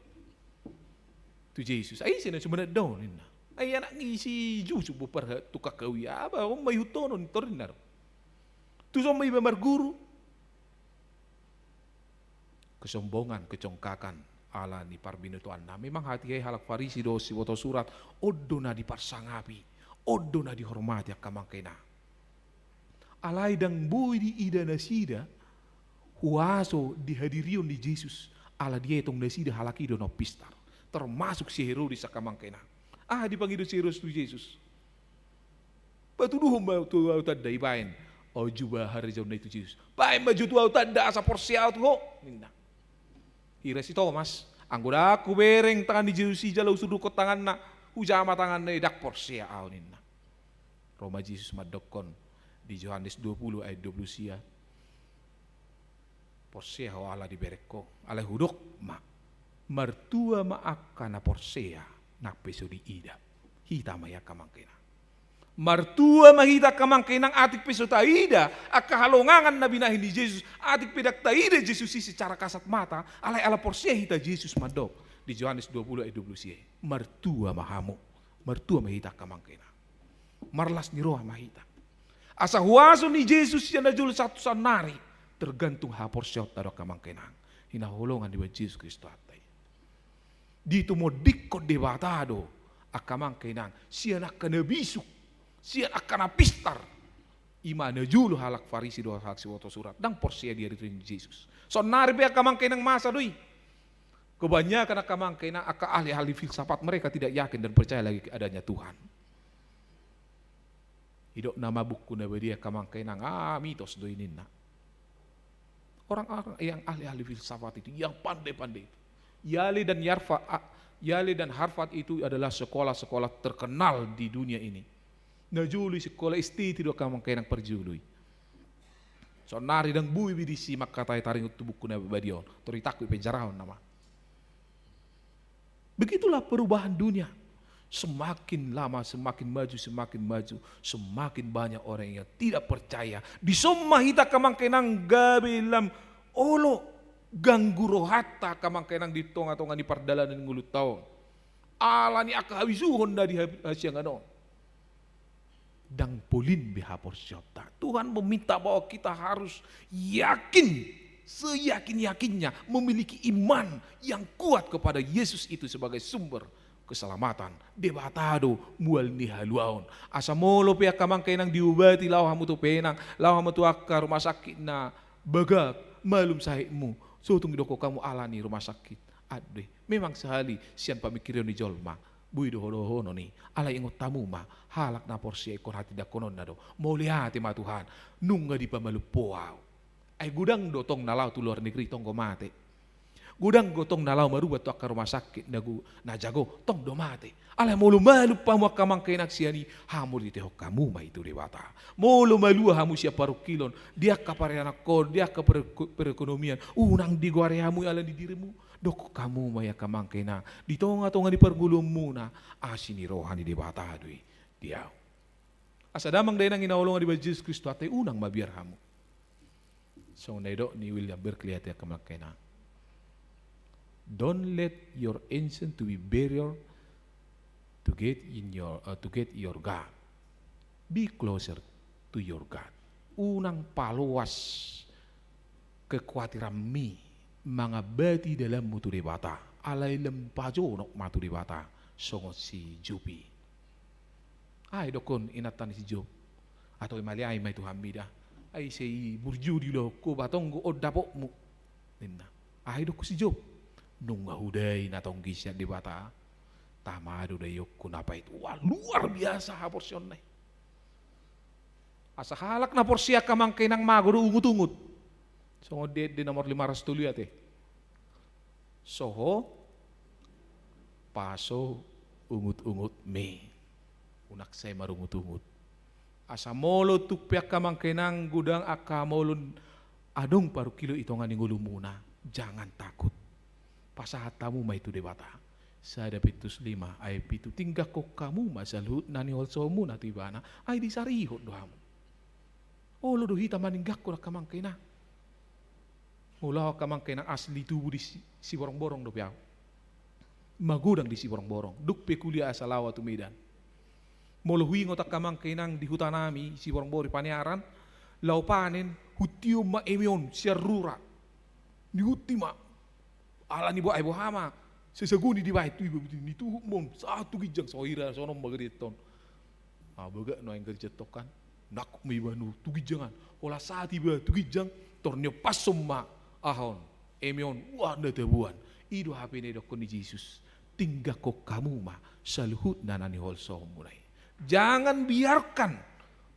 tu Jesus. Ai ise na so mananda on ninna. Ai anak ni si Jusup bo parha tukang kawi aba, on ma ihuthonon tor ninna do. Tu son ma iba marguru. Kesombongan, kecongkakan, ala ni parbinotoanna. Memang hatiha i halak Farisi dohot siboto surat, on do na diparsangapi, on do na dihormati angka amang inang. Alai ndang boi diida nasida huaso di hadirion ni Jesus, ala dietong nasida halak i do na pistar. Termasuk si Herodes angka amang inang. Aha dipangido si Herodes tu Jesus? Patuduhon ma tu ahu tanda, ibaen. O, juba harajaonna i tu Jesus. Baen ma jo tu ahu tanda asa porsea ahu tu ho, ninna. Hira si Tomas, anggo ndang hubereng tangan ni Jesus i jala husundulhon tanganna, hujama tanganna i, ndang porsea ahu ninna. Ro ma Jesus mandokkon di Johannes dua pulu ayat dua pulu sia. Porsea ho ala dibereng ho, alai hudok ma. Martua ma angka na porsea nang pe so diida. Hita ma i angka amang inang. Martua ma hita angka amang inang atik pe so taida angka halongangan na binahen ni Jesus, atik pe ndang taida Jesus i secara kasat mata, alai ala porsea hita Jesus mandok. Di Johannes dua pulu ayat dua pulu sia. Martua ma hamu. Martua ma hita angka amang inang. Marlas ni roha ma hita. Asa huaso ni Jesus sian na jolo sahat tu saonnari, tergantung haporseaonta do angka amang inang. Hinaholongan ni Tuhan Jesus Kristus Tuhanta i. Ditumondingkon Debata do angka amang inang, sian angka na bisuk, sian angka na pistar. Ima na jolo halak Farisi dohot halak siboto surat, ndang porsea di harajaon ni Jesus. Saonnari pe angka amang inang masa do i. Kebanyakan angka amang inang, angka ahli-ahli filsafat, mereka tidak yakin dan percaya lagi adanya Tuhan. Didok nama buku na badia angka amang inang, ah, mitos do i ninna. Orang-orang yang ahli-ahli filsafat itu, yang pandai-pandai itu. Yale dan Yarfa-, a-, Yale dan Harvard itu adalah sekolah-sekolah terkenal di dunia ini. Na jolo i sikola S T T do angka amang inang parjolo i. Saonnari ndang boi be disi mangkatai taringot tu buku na badia on. Tor itangkup i penjaraon nama. Begitulah perubahan dunia. Semakin lama, semakin maju, semakin maju, semakin banyak orang yang tidak percaya. Dison ma hita angka amang inang gabe lam olo ganggu rohanta angka amang inang di tonga-tonga ni pardalanan ni ngolunta on. Ala ni angka habisuhon na di hab-, hasiangan on. Ndang polin be haporseaonta. Tuhan meminta bahwa kita harus yakin, seyakin-yakinnya, memiliki iman yang kuat kepada Yesus itu sebagai sumber keselamatan. Debata do mual ni haluaon. Asa molo pe angka amang inang diobati laho hamu tu penang, laho hamu tu angka rumah sakit na bagak, malum sahitmu, so tung didok hamu ala ni rumah sakit. Aduh, memang sahali sian pamingkirion ni jolma. Boi do ho dohonon i, alai ingot hamu ma, halak na porsea ingkon hatindangkononna do. Mauliate ma Tuhan, nunga dipamalum Ho ahu. Ai godang do tong na laho tu luar negeri tong do mate. Godang do tong na laho marubat tu angka rumah sakit na gu-, na jago tong do mate. Alai molo malum hamu angka amang inang sian i, hamu ditehon hamu ma i tu Debata. Molo malua hamu sian parungkilon, di angka paranakon, di angka pere-, perekonomian, unang digoari hamu i ala ni dirimu. Dok hamu ma i angka amang inang, di tonga-tonga ni parngoluonmuna, asi ni roha ni Debata do i di ahu. Asa damang dainang i na hinaholongan di bagasan Jesus Kristus, ate unang mabiar hamu. Songon na nidok ni William Barclay ate angka amang inang. Don't let your anxiety to be barrier to get in your, uh, to get your God. Be closer to your God. Unang paloas kekuatiranmi mangambati dalanmu tu Debata, alai lam pajonok ma tu Debata, songon si Job i. Ai dokkon inanta ni si Job, atau i maliai ma i Tuhanmi da, ai sai burju diulahon ho ba tong do on dapotmu, ninna. Ai dokkon si Job, nunga hudai na tonggi sian Debata, tama do daionku na pait. Wah, luar biasa haporseaonna i. Asa halak na porsea angka amang inang mago do ungut-ungut. Songon di, di nomor lima ratus tolu i ate. So ho paso ungut-ungutmi. Unang sai marungut-ungut. Asa molo tung pe angka amang inang godang angka hamaolon adong parungkilon i tonga ni ngolumuna, jangan takut. Pasahat hamu ma i tu Debata. Sada Petrus lima ayat pitu, tinggalhon hamu ma saluhut na niholsohonmuna tu Ibana, ai disarihon do hamu. Olo do hita maninggalhon angka amang inang. Molo ahu angka amang inang asli tubu di Si-, Siborongborong dope ahu. Magodang di Siborongborong, dung pe kuliah asa laho ahu tu Medan. Molo huingot angka amang inang di hutanami Siborongborong Paniaran, laho panen, hution ma eme on sian rura. Nihut i ma. Ala ni boha, ai boha ma. Sai sago ni dibaen tu iba buti, nituhuk ma on sahat tu ginjang, so hira songon on ma garianta on. Ah, bagak nuaeng garianta on kan. Nangkup ma iba tu ginjang an. Holan sahat iba tu ginjang, tor niompashon ma aha on, eme on, wah, na taboan. I do hape na nidokhon ni Jesus. Tinggalhon hamu ma saluhutna na niholsohonmuna i. Jangan biarkan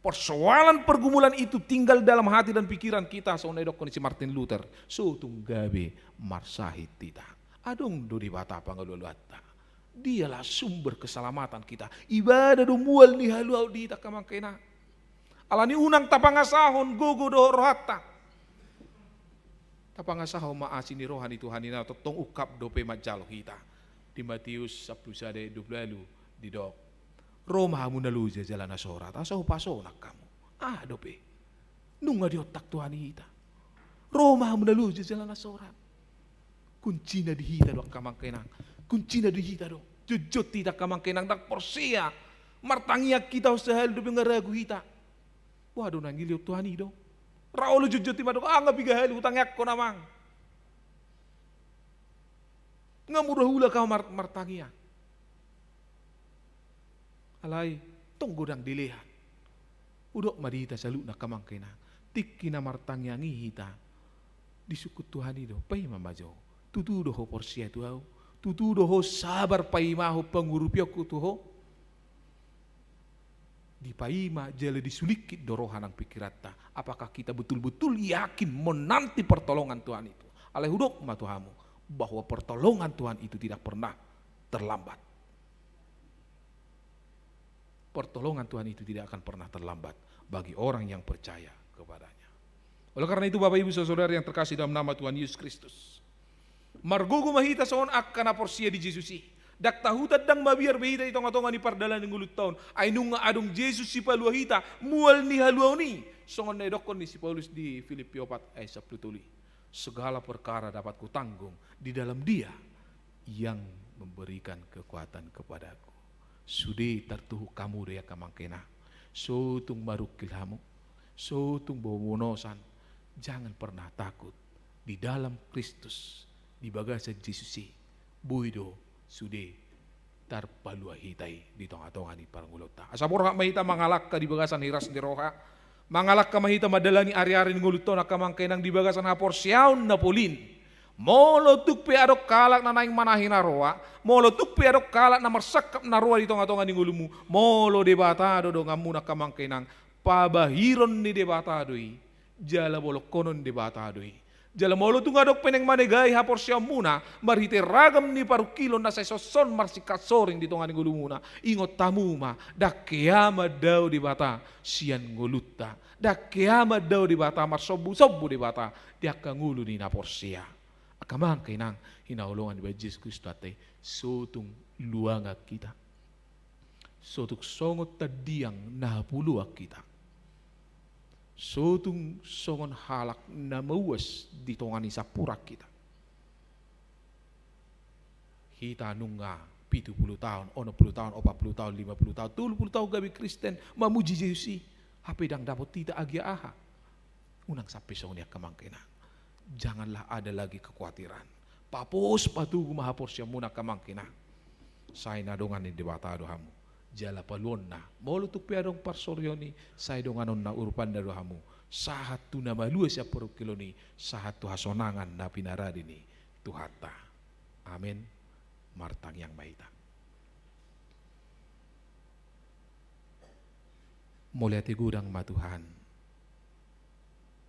persoalan pergumulan itu tinggal dalam hati dan pikiran kita, songon na nidokhon ni si Martin Luther. So tung gabe marsahit hita. Adong do Debata pangalualuanta. Dialah sumber keselamatan kita. Ibana do mual ni haluaon di hita angka amang inang. Alani unang tapangasahon gogo dohot rohanta. Tapangasahon ma asi ni roha ni Tuhan i na tongtong ungkap dope manjalo hita. Di Matius sampulu sada ayat dua pulu ualu didok, ro ma hamu na loja jala na sorat, asa hupasonang hamu. Aha dope? Nunga diontak Tuhan i hita. Ro ma hamu na loja jala na sorat. Kuncina di hita do angka amang inang. Kuncina di hita do. Jotjot hita angka amang inang, ndang porsea. Martangiang hita on sahali dope nga ragu hita. Wah, do na nilehon Tuhan i do. Ra olo jotjot i mandok, ah, nga piga hali hutangiangkon amang. Nga mura hulak ahu mar-, martangiang. Alai tong godang dilean. Hudok ma di hita saluhutna angka amang inang. Tingki na martangiang i hita, disungkun Tuhan i do, paima ma jo. Tutu do ho porsea tu ahu? Tutu do ho sabar paimahon pangurupionku tu ho? Dipaima jala disulingkit do roha nang pikiranta. Apakah kita betul-betul yakin menanti pertolongan Tuhan itu? Alai hudok ma tu hamu bahwa pertolongan Tuhan itu tidak pernah terlambat. Pertolongan Tuhan itu tidak akan pernah terlambat bagi orang yang percaya kepada-Nya. Oleh karena itu, Bapak, Ibu, Saudara yang terkasih dalam nama Tuhan Yesus Kristus, margogo ma hita songon angka na porsea di Jesus i. Ndang tahuta, ndang mabiar be hita di tonga-tonga ni pardalanan ni ngolunta on. Ai nunga adong Jesus sipalua hita, mual ni haluaon i. Songon na didokkon ni si Paulus di Filipi opat ayat sampulu tolu i. Segala perkara dapat kutanggung di dalam Dia yang memberikan kekuatan kepadaku. Sude tartuhuk hamu do i, angka amang inang. So tung marungkil hamu, so tung bobonosan, jangan pernah takut. Di dalam Kristus, di bagasan Jesus i, boi do sude tarpalua hita i di tonga-tonga ni parngoluonta. Asa borhat ma hita mangalangka di bagasan hiras ni roha, mangalangka ma hita mandalani ari-ari ni ngolunta on, angka amang inang, di bagasan haporseaon na polin. Molo tung pe adong halak na naeng manahi na roa, molo tung pe adong halak na marsangkap na roa di tonga-tonga ni ngolunmu, molo Debata do donganmuna, angka amang inang, pabahiron ni Debata do i, jala bolongkonon ni Debata do i. Jala molo tung adong pe naeng manegai haporseaonmuna marhite ragam ni parungkilon na sai songon marsingkat soring di tonga ni ngolumuna, ingot hamu ma, ndang hea mandao Debata sian ngolunta, ndang hea mandao Debata, marsombu-sombu Debata di angka ngolu ni na porsea. Angka amang inang, hinaholongan dibahen Jesus Kristus Tuhanta i, so tung luangan hita, so tung songon tandiang na hapuloan hita, so tung songon halak na mauas di tonga ni sampuran hita. Hita nunga pitu pulu taon, onom pulu taon, opat pulu taon, lima pulu taon, tolu pulu taon gabe Kristen, mamuji Jesus i, hape ndang dapot hita agia aha. Unang sampe songon i, angka amang inang. Janganlah ada lagi kekhawatiran. Papos patogu ma haporseaonmuna, angka amang inang. Sai na dongan ni Debata do hamu. Jala paluonna, molo tung pe adong parsorion i, sai donganonna, urupanna do hamu. Sahat tu na malua sian parungkilon i, sahat tu hasonangan na pinarade ni Tuhanta. Amen. Martangiang ma hita. Mauliate godang ma Tuhan,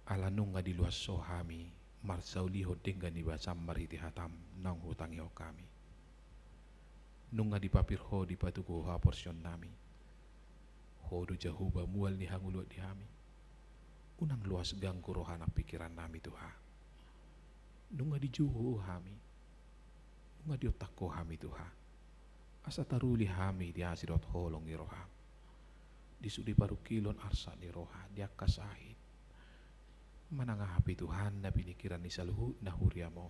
ala nunga diluas Ho hami marsaulihon denggan ni basaM marhite hataM naung hutangihon hami. Nunga dipapir Ho, dipatogu Ho haporseaonnami. Ho do Jahowa mual ni hangoluan di hami. Unang loas ganggu roha nang pingkirannami, Tuhan. Nunga dijou Ho hami, nunga diontak Ho hami, Tuhan. Asa taruli hami di asi dohot holong ni rohaM, di sude parungkilon arsak ni roha, di angka sahit. Manang aha pe, Tuhan, na piningkiran ni saluhut na huriaM on,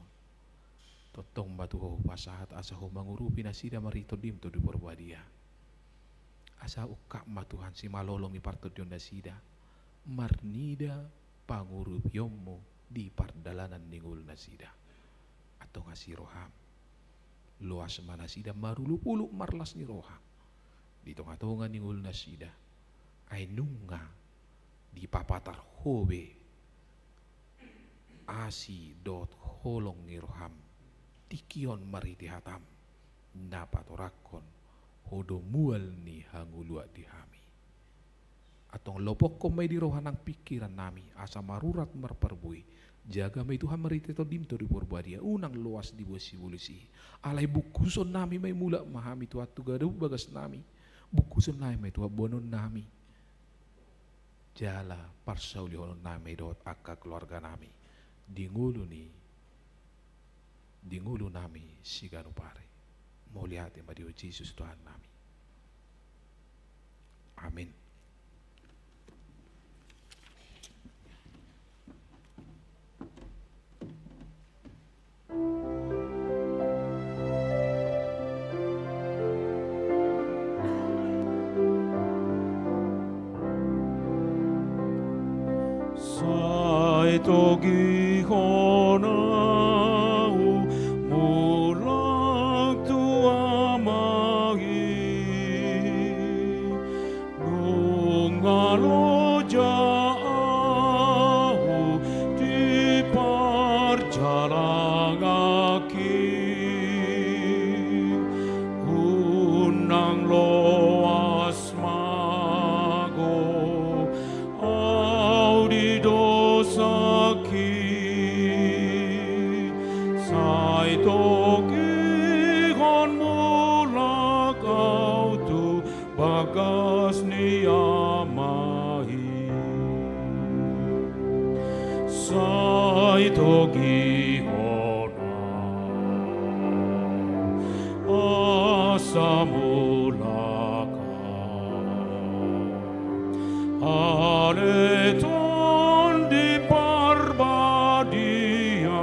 tongtong ma tu Ho hupasahat asa Ho mangurupi nasida marhite TondiM Tondi Porbadia. Asa ungkap ma, Tuhan, simalolong ni partondion nasida, marnida pangurupionMu di pardalanan ni ngolu nasida. Antong asi rohaM, loas ma nasida marolopolop marlas ni roha di tongatonga ni ngolu nasida. Ai nunga dipapatar Ho be asi dohot holong ni rohaM tingki on marhite hataM na patorangkon Ho do mual ni hangoluan di hami. Antong lopokkon ma i di roha nang pingkirannami, asa marurat marparbue. Jaga ma i, Tuhan, marhite TondiM Tondi Porbadia, unang loas diboan sibolis i. Alai bungkusonnami ma i, mulak ma hami, Tuhan, tu ganup bagasnami. Bungkusonnami ma i, Tuhan, boanonnami jala parsaulihononnami dohot angka keluarganami di ngolu ni, di ngolunami siganup ari. Mauliate ma di Ho, Jesus Tuhannami. Amin. Sai togihon ahu mulak tu Ama i. Nunga loja ahu di parjalanganki, unang loas mago ahu di dosaki. Togihon au asa mulak au, ale Tondi Parbadia,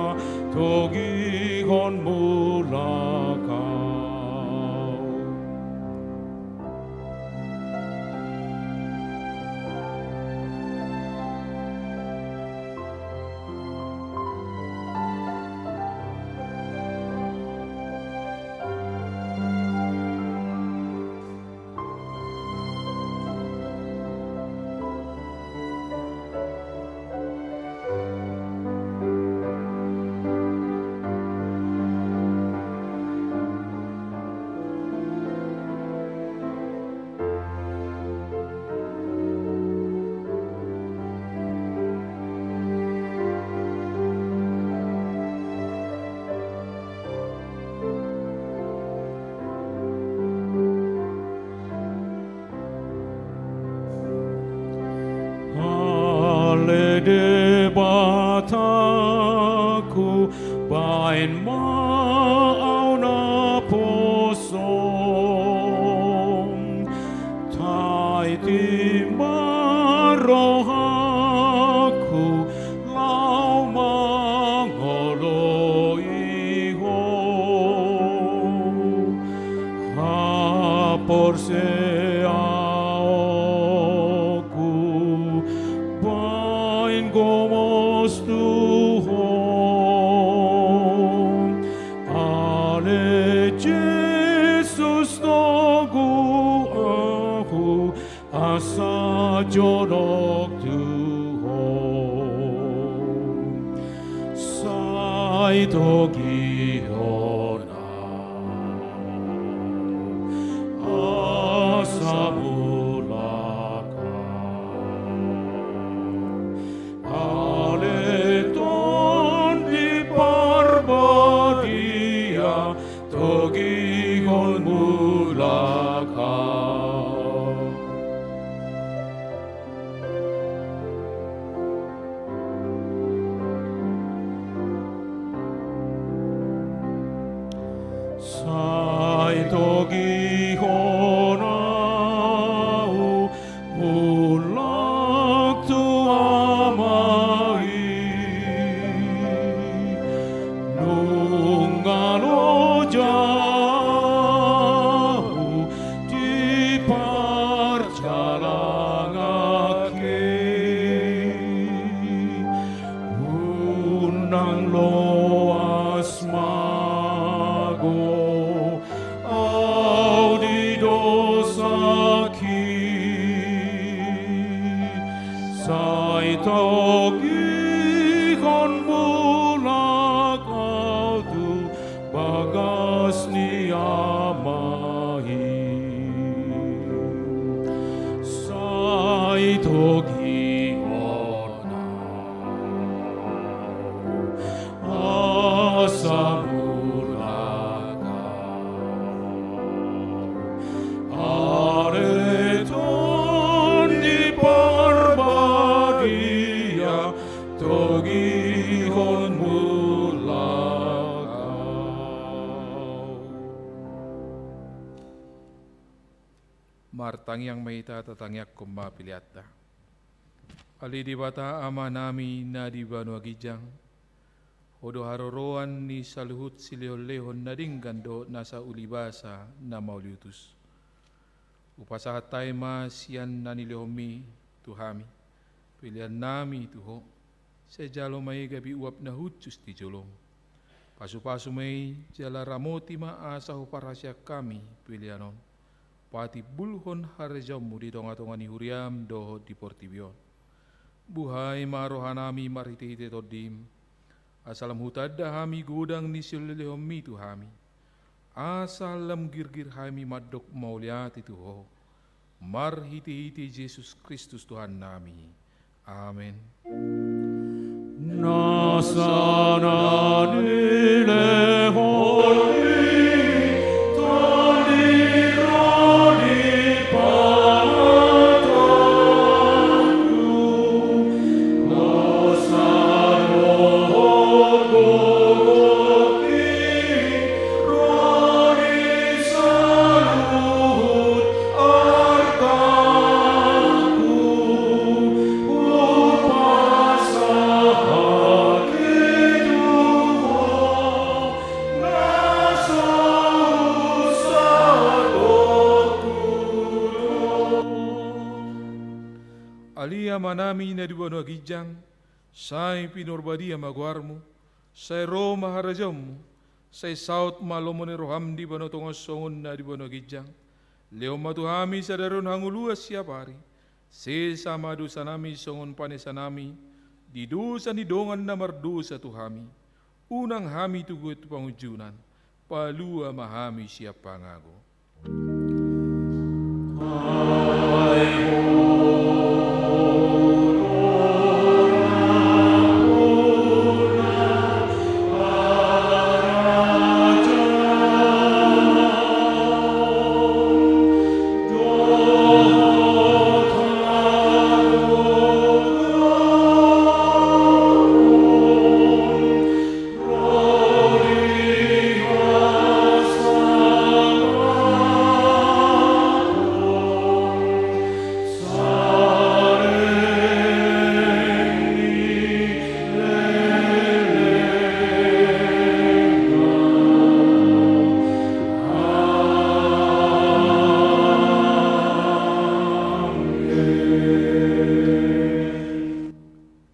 togihon mulak au. Ale Debataku, baen ma au naposom, taitik ma rohangku laho mangoloi Ho. Haporseaonku baen gomos tu Ho. Ale Jesus, togu ahu asa jonok tu Ho. Sai togihon au asa mulak au. Ale Tondi Parbadia, togihon mulak au. Sai togihon au mulak tu Ama i. Nunga loja ahu di parjalanan i, unang loas mago ahu di dosak i. Sai togihon mulak ahu tu bagas ni Ama i. Sai togihon au asa mulak au. Ale Tondi Parbadia, togihon mulak au. Martangiang ma hita, tatangiangkon ma peleanta. Ale Debata Amanami na di banua ginjang, Ho do haroroan ni saluhut silehonlehon na denggan dohot nasa ulibasa na mauliutus. Hupasahat hami ma sian na nilehonMi tu hami peleannami tu Ho, sai jalo ma i gabe uap na hushus di jolom. Pasupasu ma i jala ramoti ma asa huparhaseang hami pelean on patimbulhon harajaonMu di tongatonga ni huriaM dohot di portibi on. Buhai ma rohanami marhitehite TondiM, asa lam hutanda hami godang ni silehonlehonMi tu hami, asa lam girgir hami mandok mauliate tu Ho, marhitehite Jesus Kristus Tuhannami. Amen. Nasa na nilehon ni Tondi ro di pangatanku, dosa dohot Amanami na di banua ginjang, sai pinarbadia ma goarmu, sai ro ma harajaonmu, sai saut ma lomo ni roham di banua tonga on songon na di banua ginjang. Lehon ma tu hami sadari on hangoluan siapari, sesa ma dosanami songon panesanami di dosa ni dongan na mardosa tu hami. Unang hami tugu tu pangunjunan, palua ma hami sian pangago.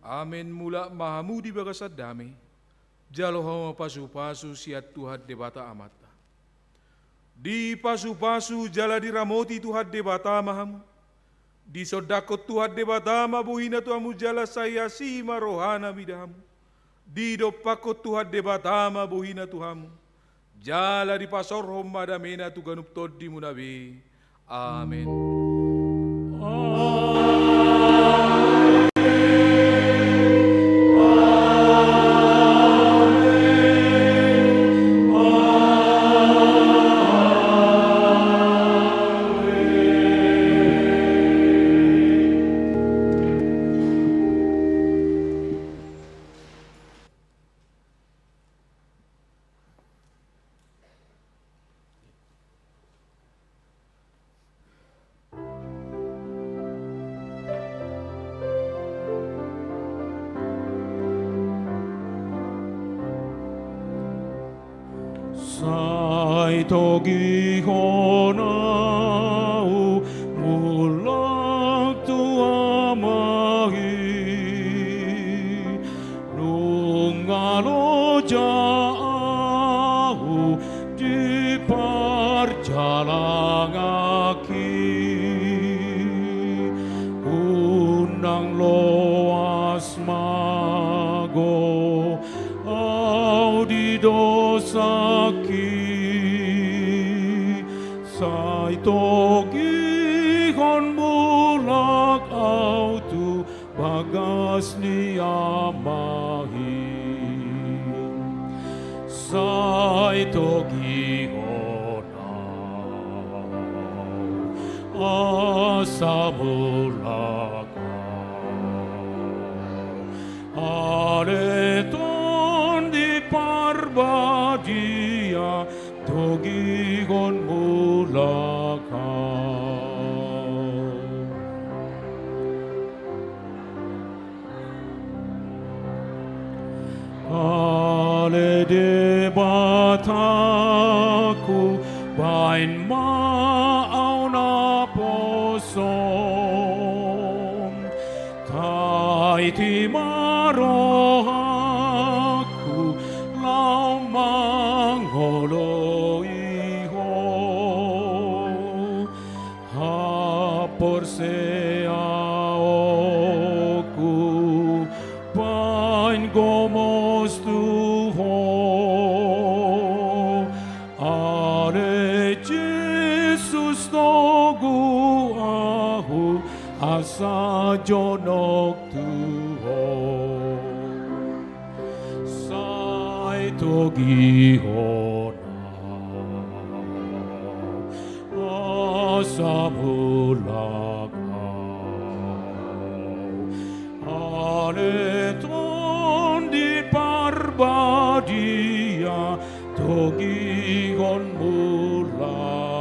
Amen. Mulak ma hamu di bagasan dame. Jalo hamu ma pasupasu sian Tuhan Debata Amanta. Dipasupasu jala diramoti Tuhan Debata ma hamu. Disondangkon Tuhan Debata ma bohina tu hamu jala sai asi ma rohana mida hamu. Didompakkon Tuhan Debata ma bohina tu hamu, jala dipasaorhon ma damena tu ganup tondimuna be. Amen. Sai togihon ahu mulak tu Ama i, nunga loja ahu di parjalanganki. Unang loas mago ahu di dosangki, sai togihon mulak ahu tu bagas ni Ama i. Sai togihon ahu asa mulak ahu. Ale Tondi Parbadia, togihon mulak ahu. Ale Debatangku, baen ma ahu naposom. Taiti ma rohangku laho mangoloi Ho. Haporseaonku baen gomos tu Ho. Ale Jesus, togu ahu asa jonok tu Ho. Sai togihon ahu asa mulak ahu. Ale Tondi Parbadia, togihon mulak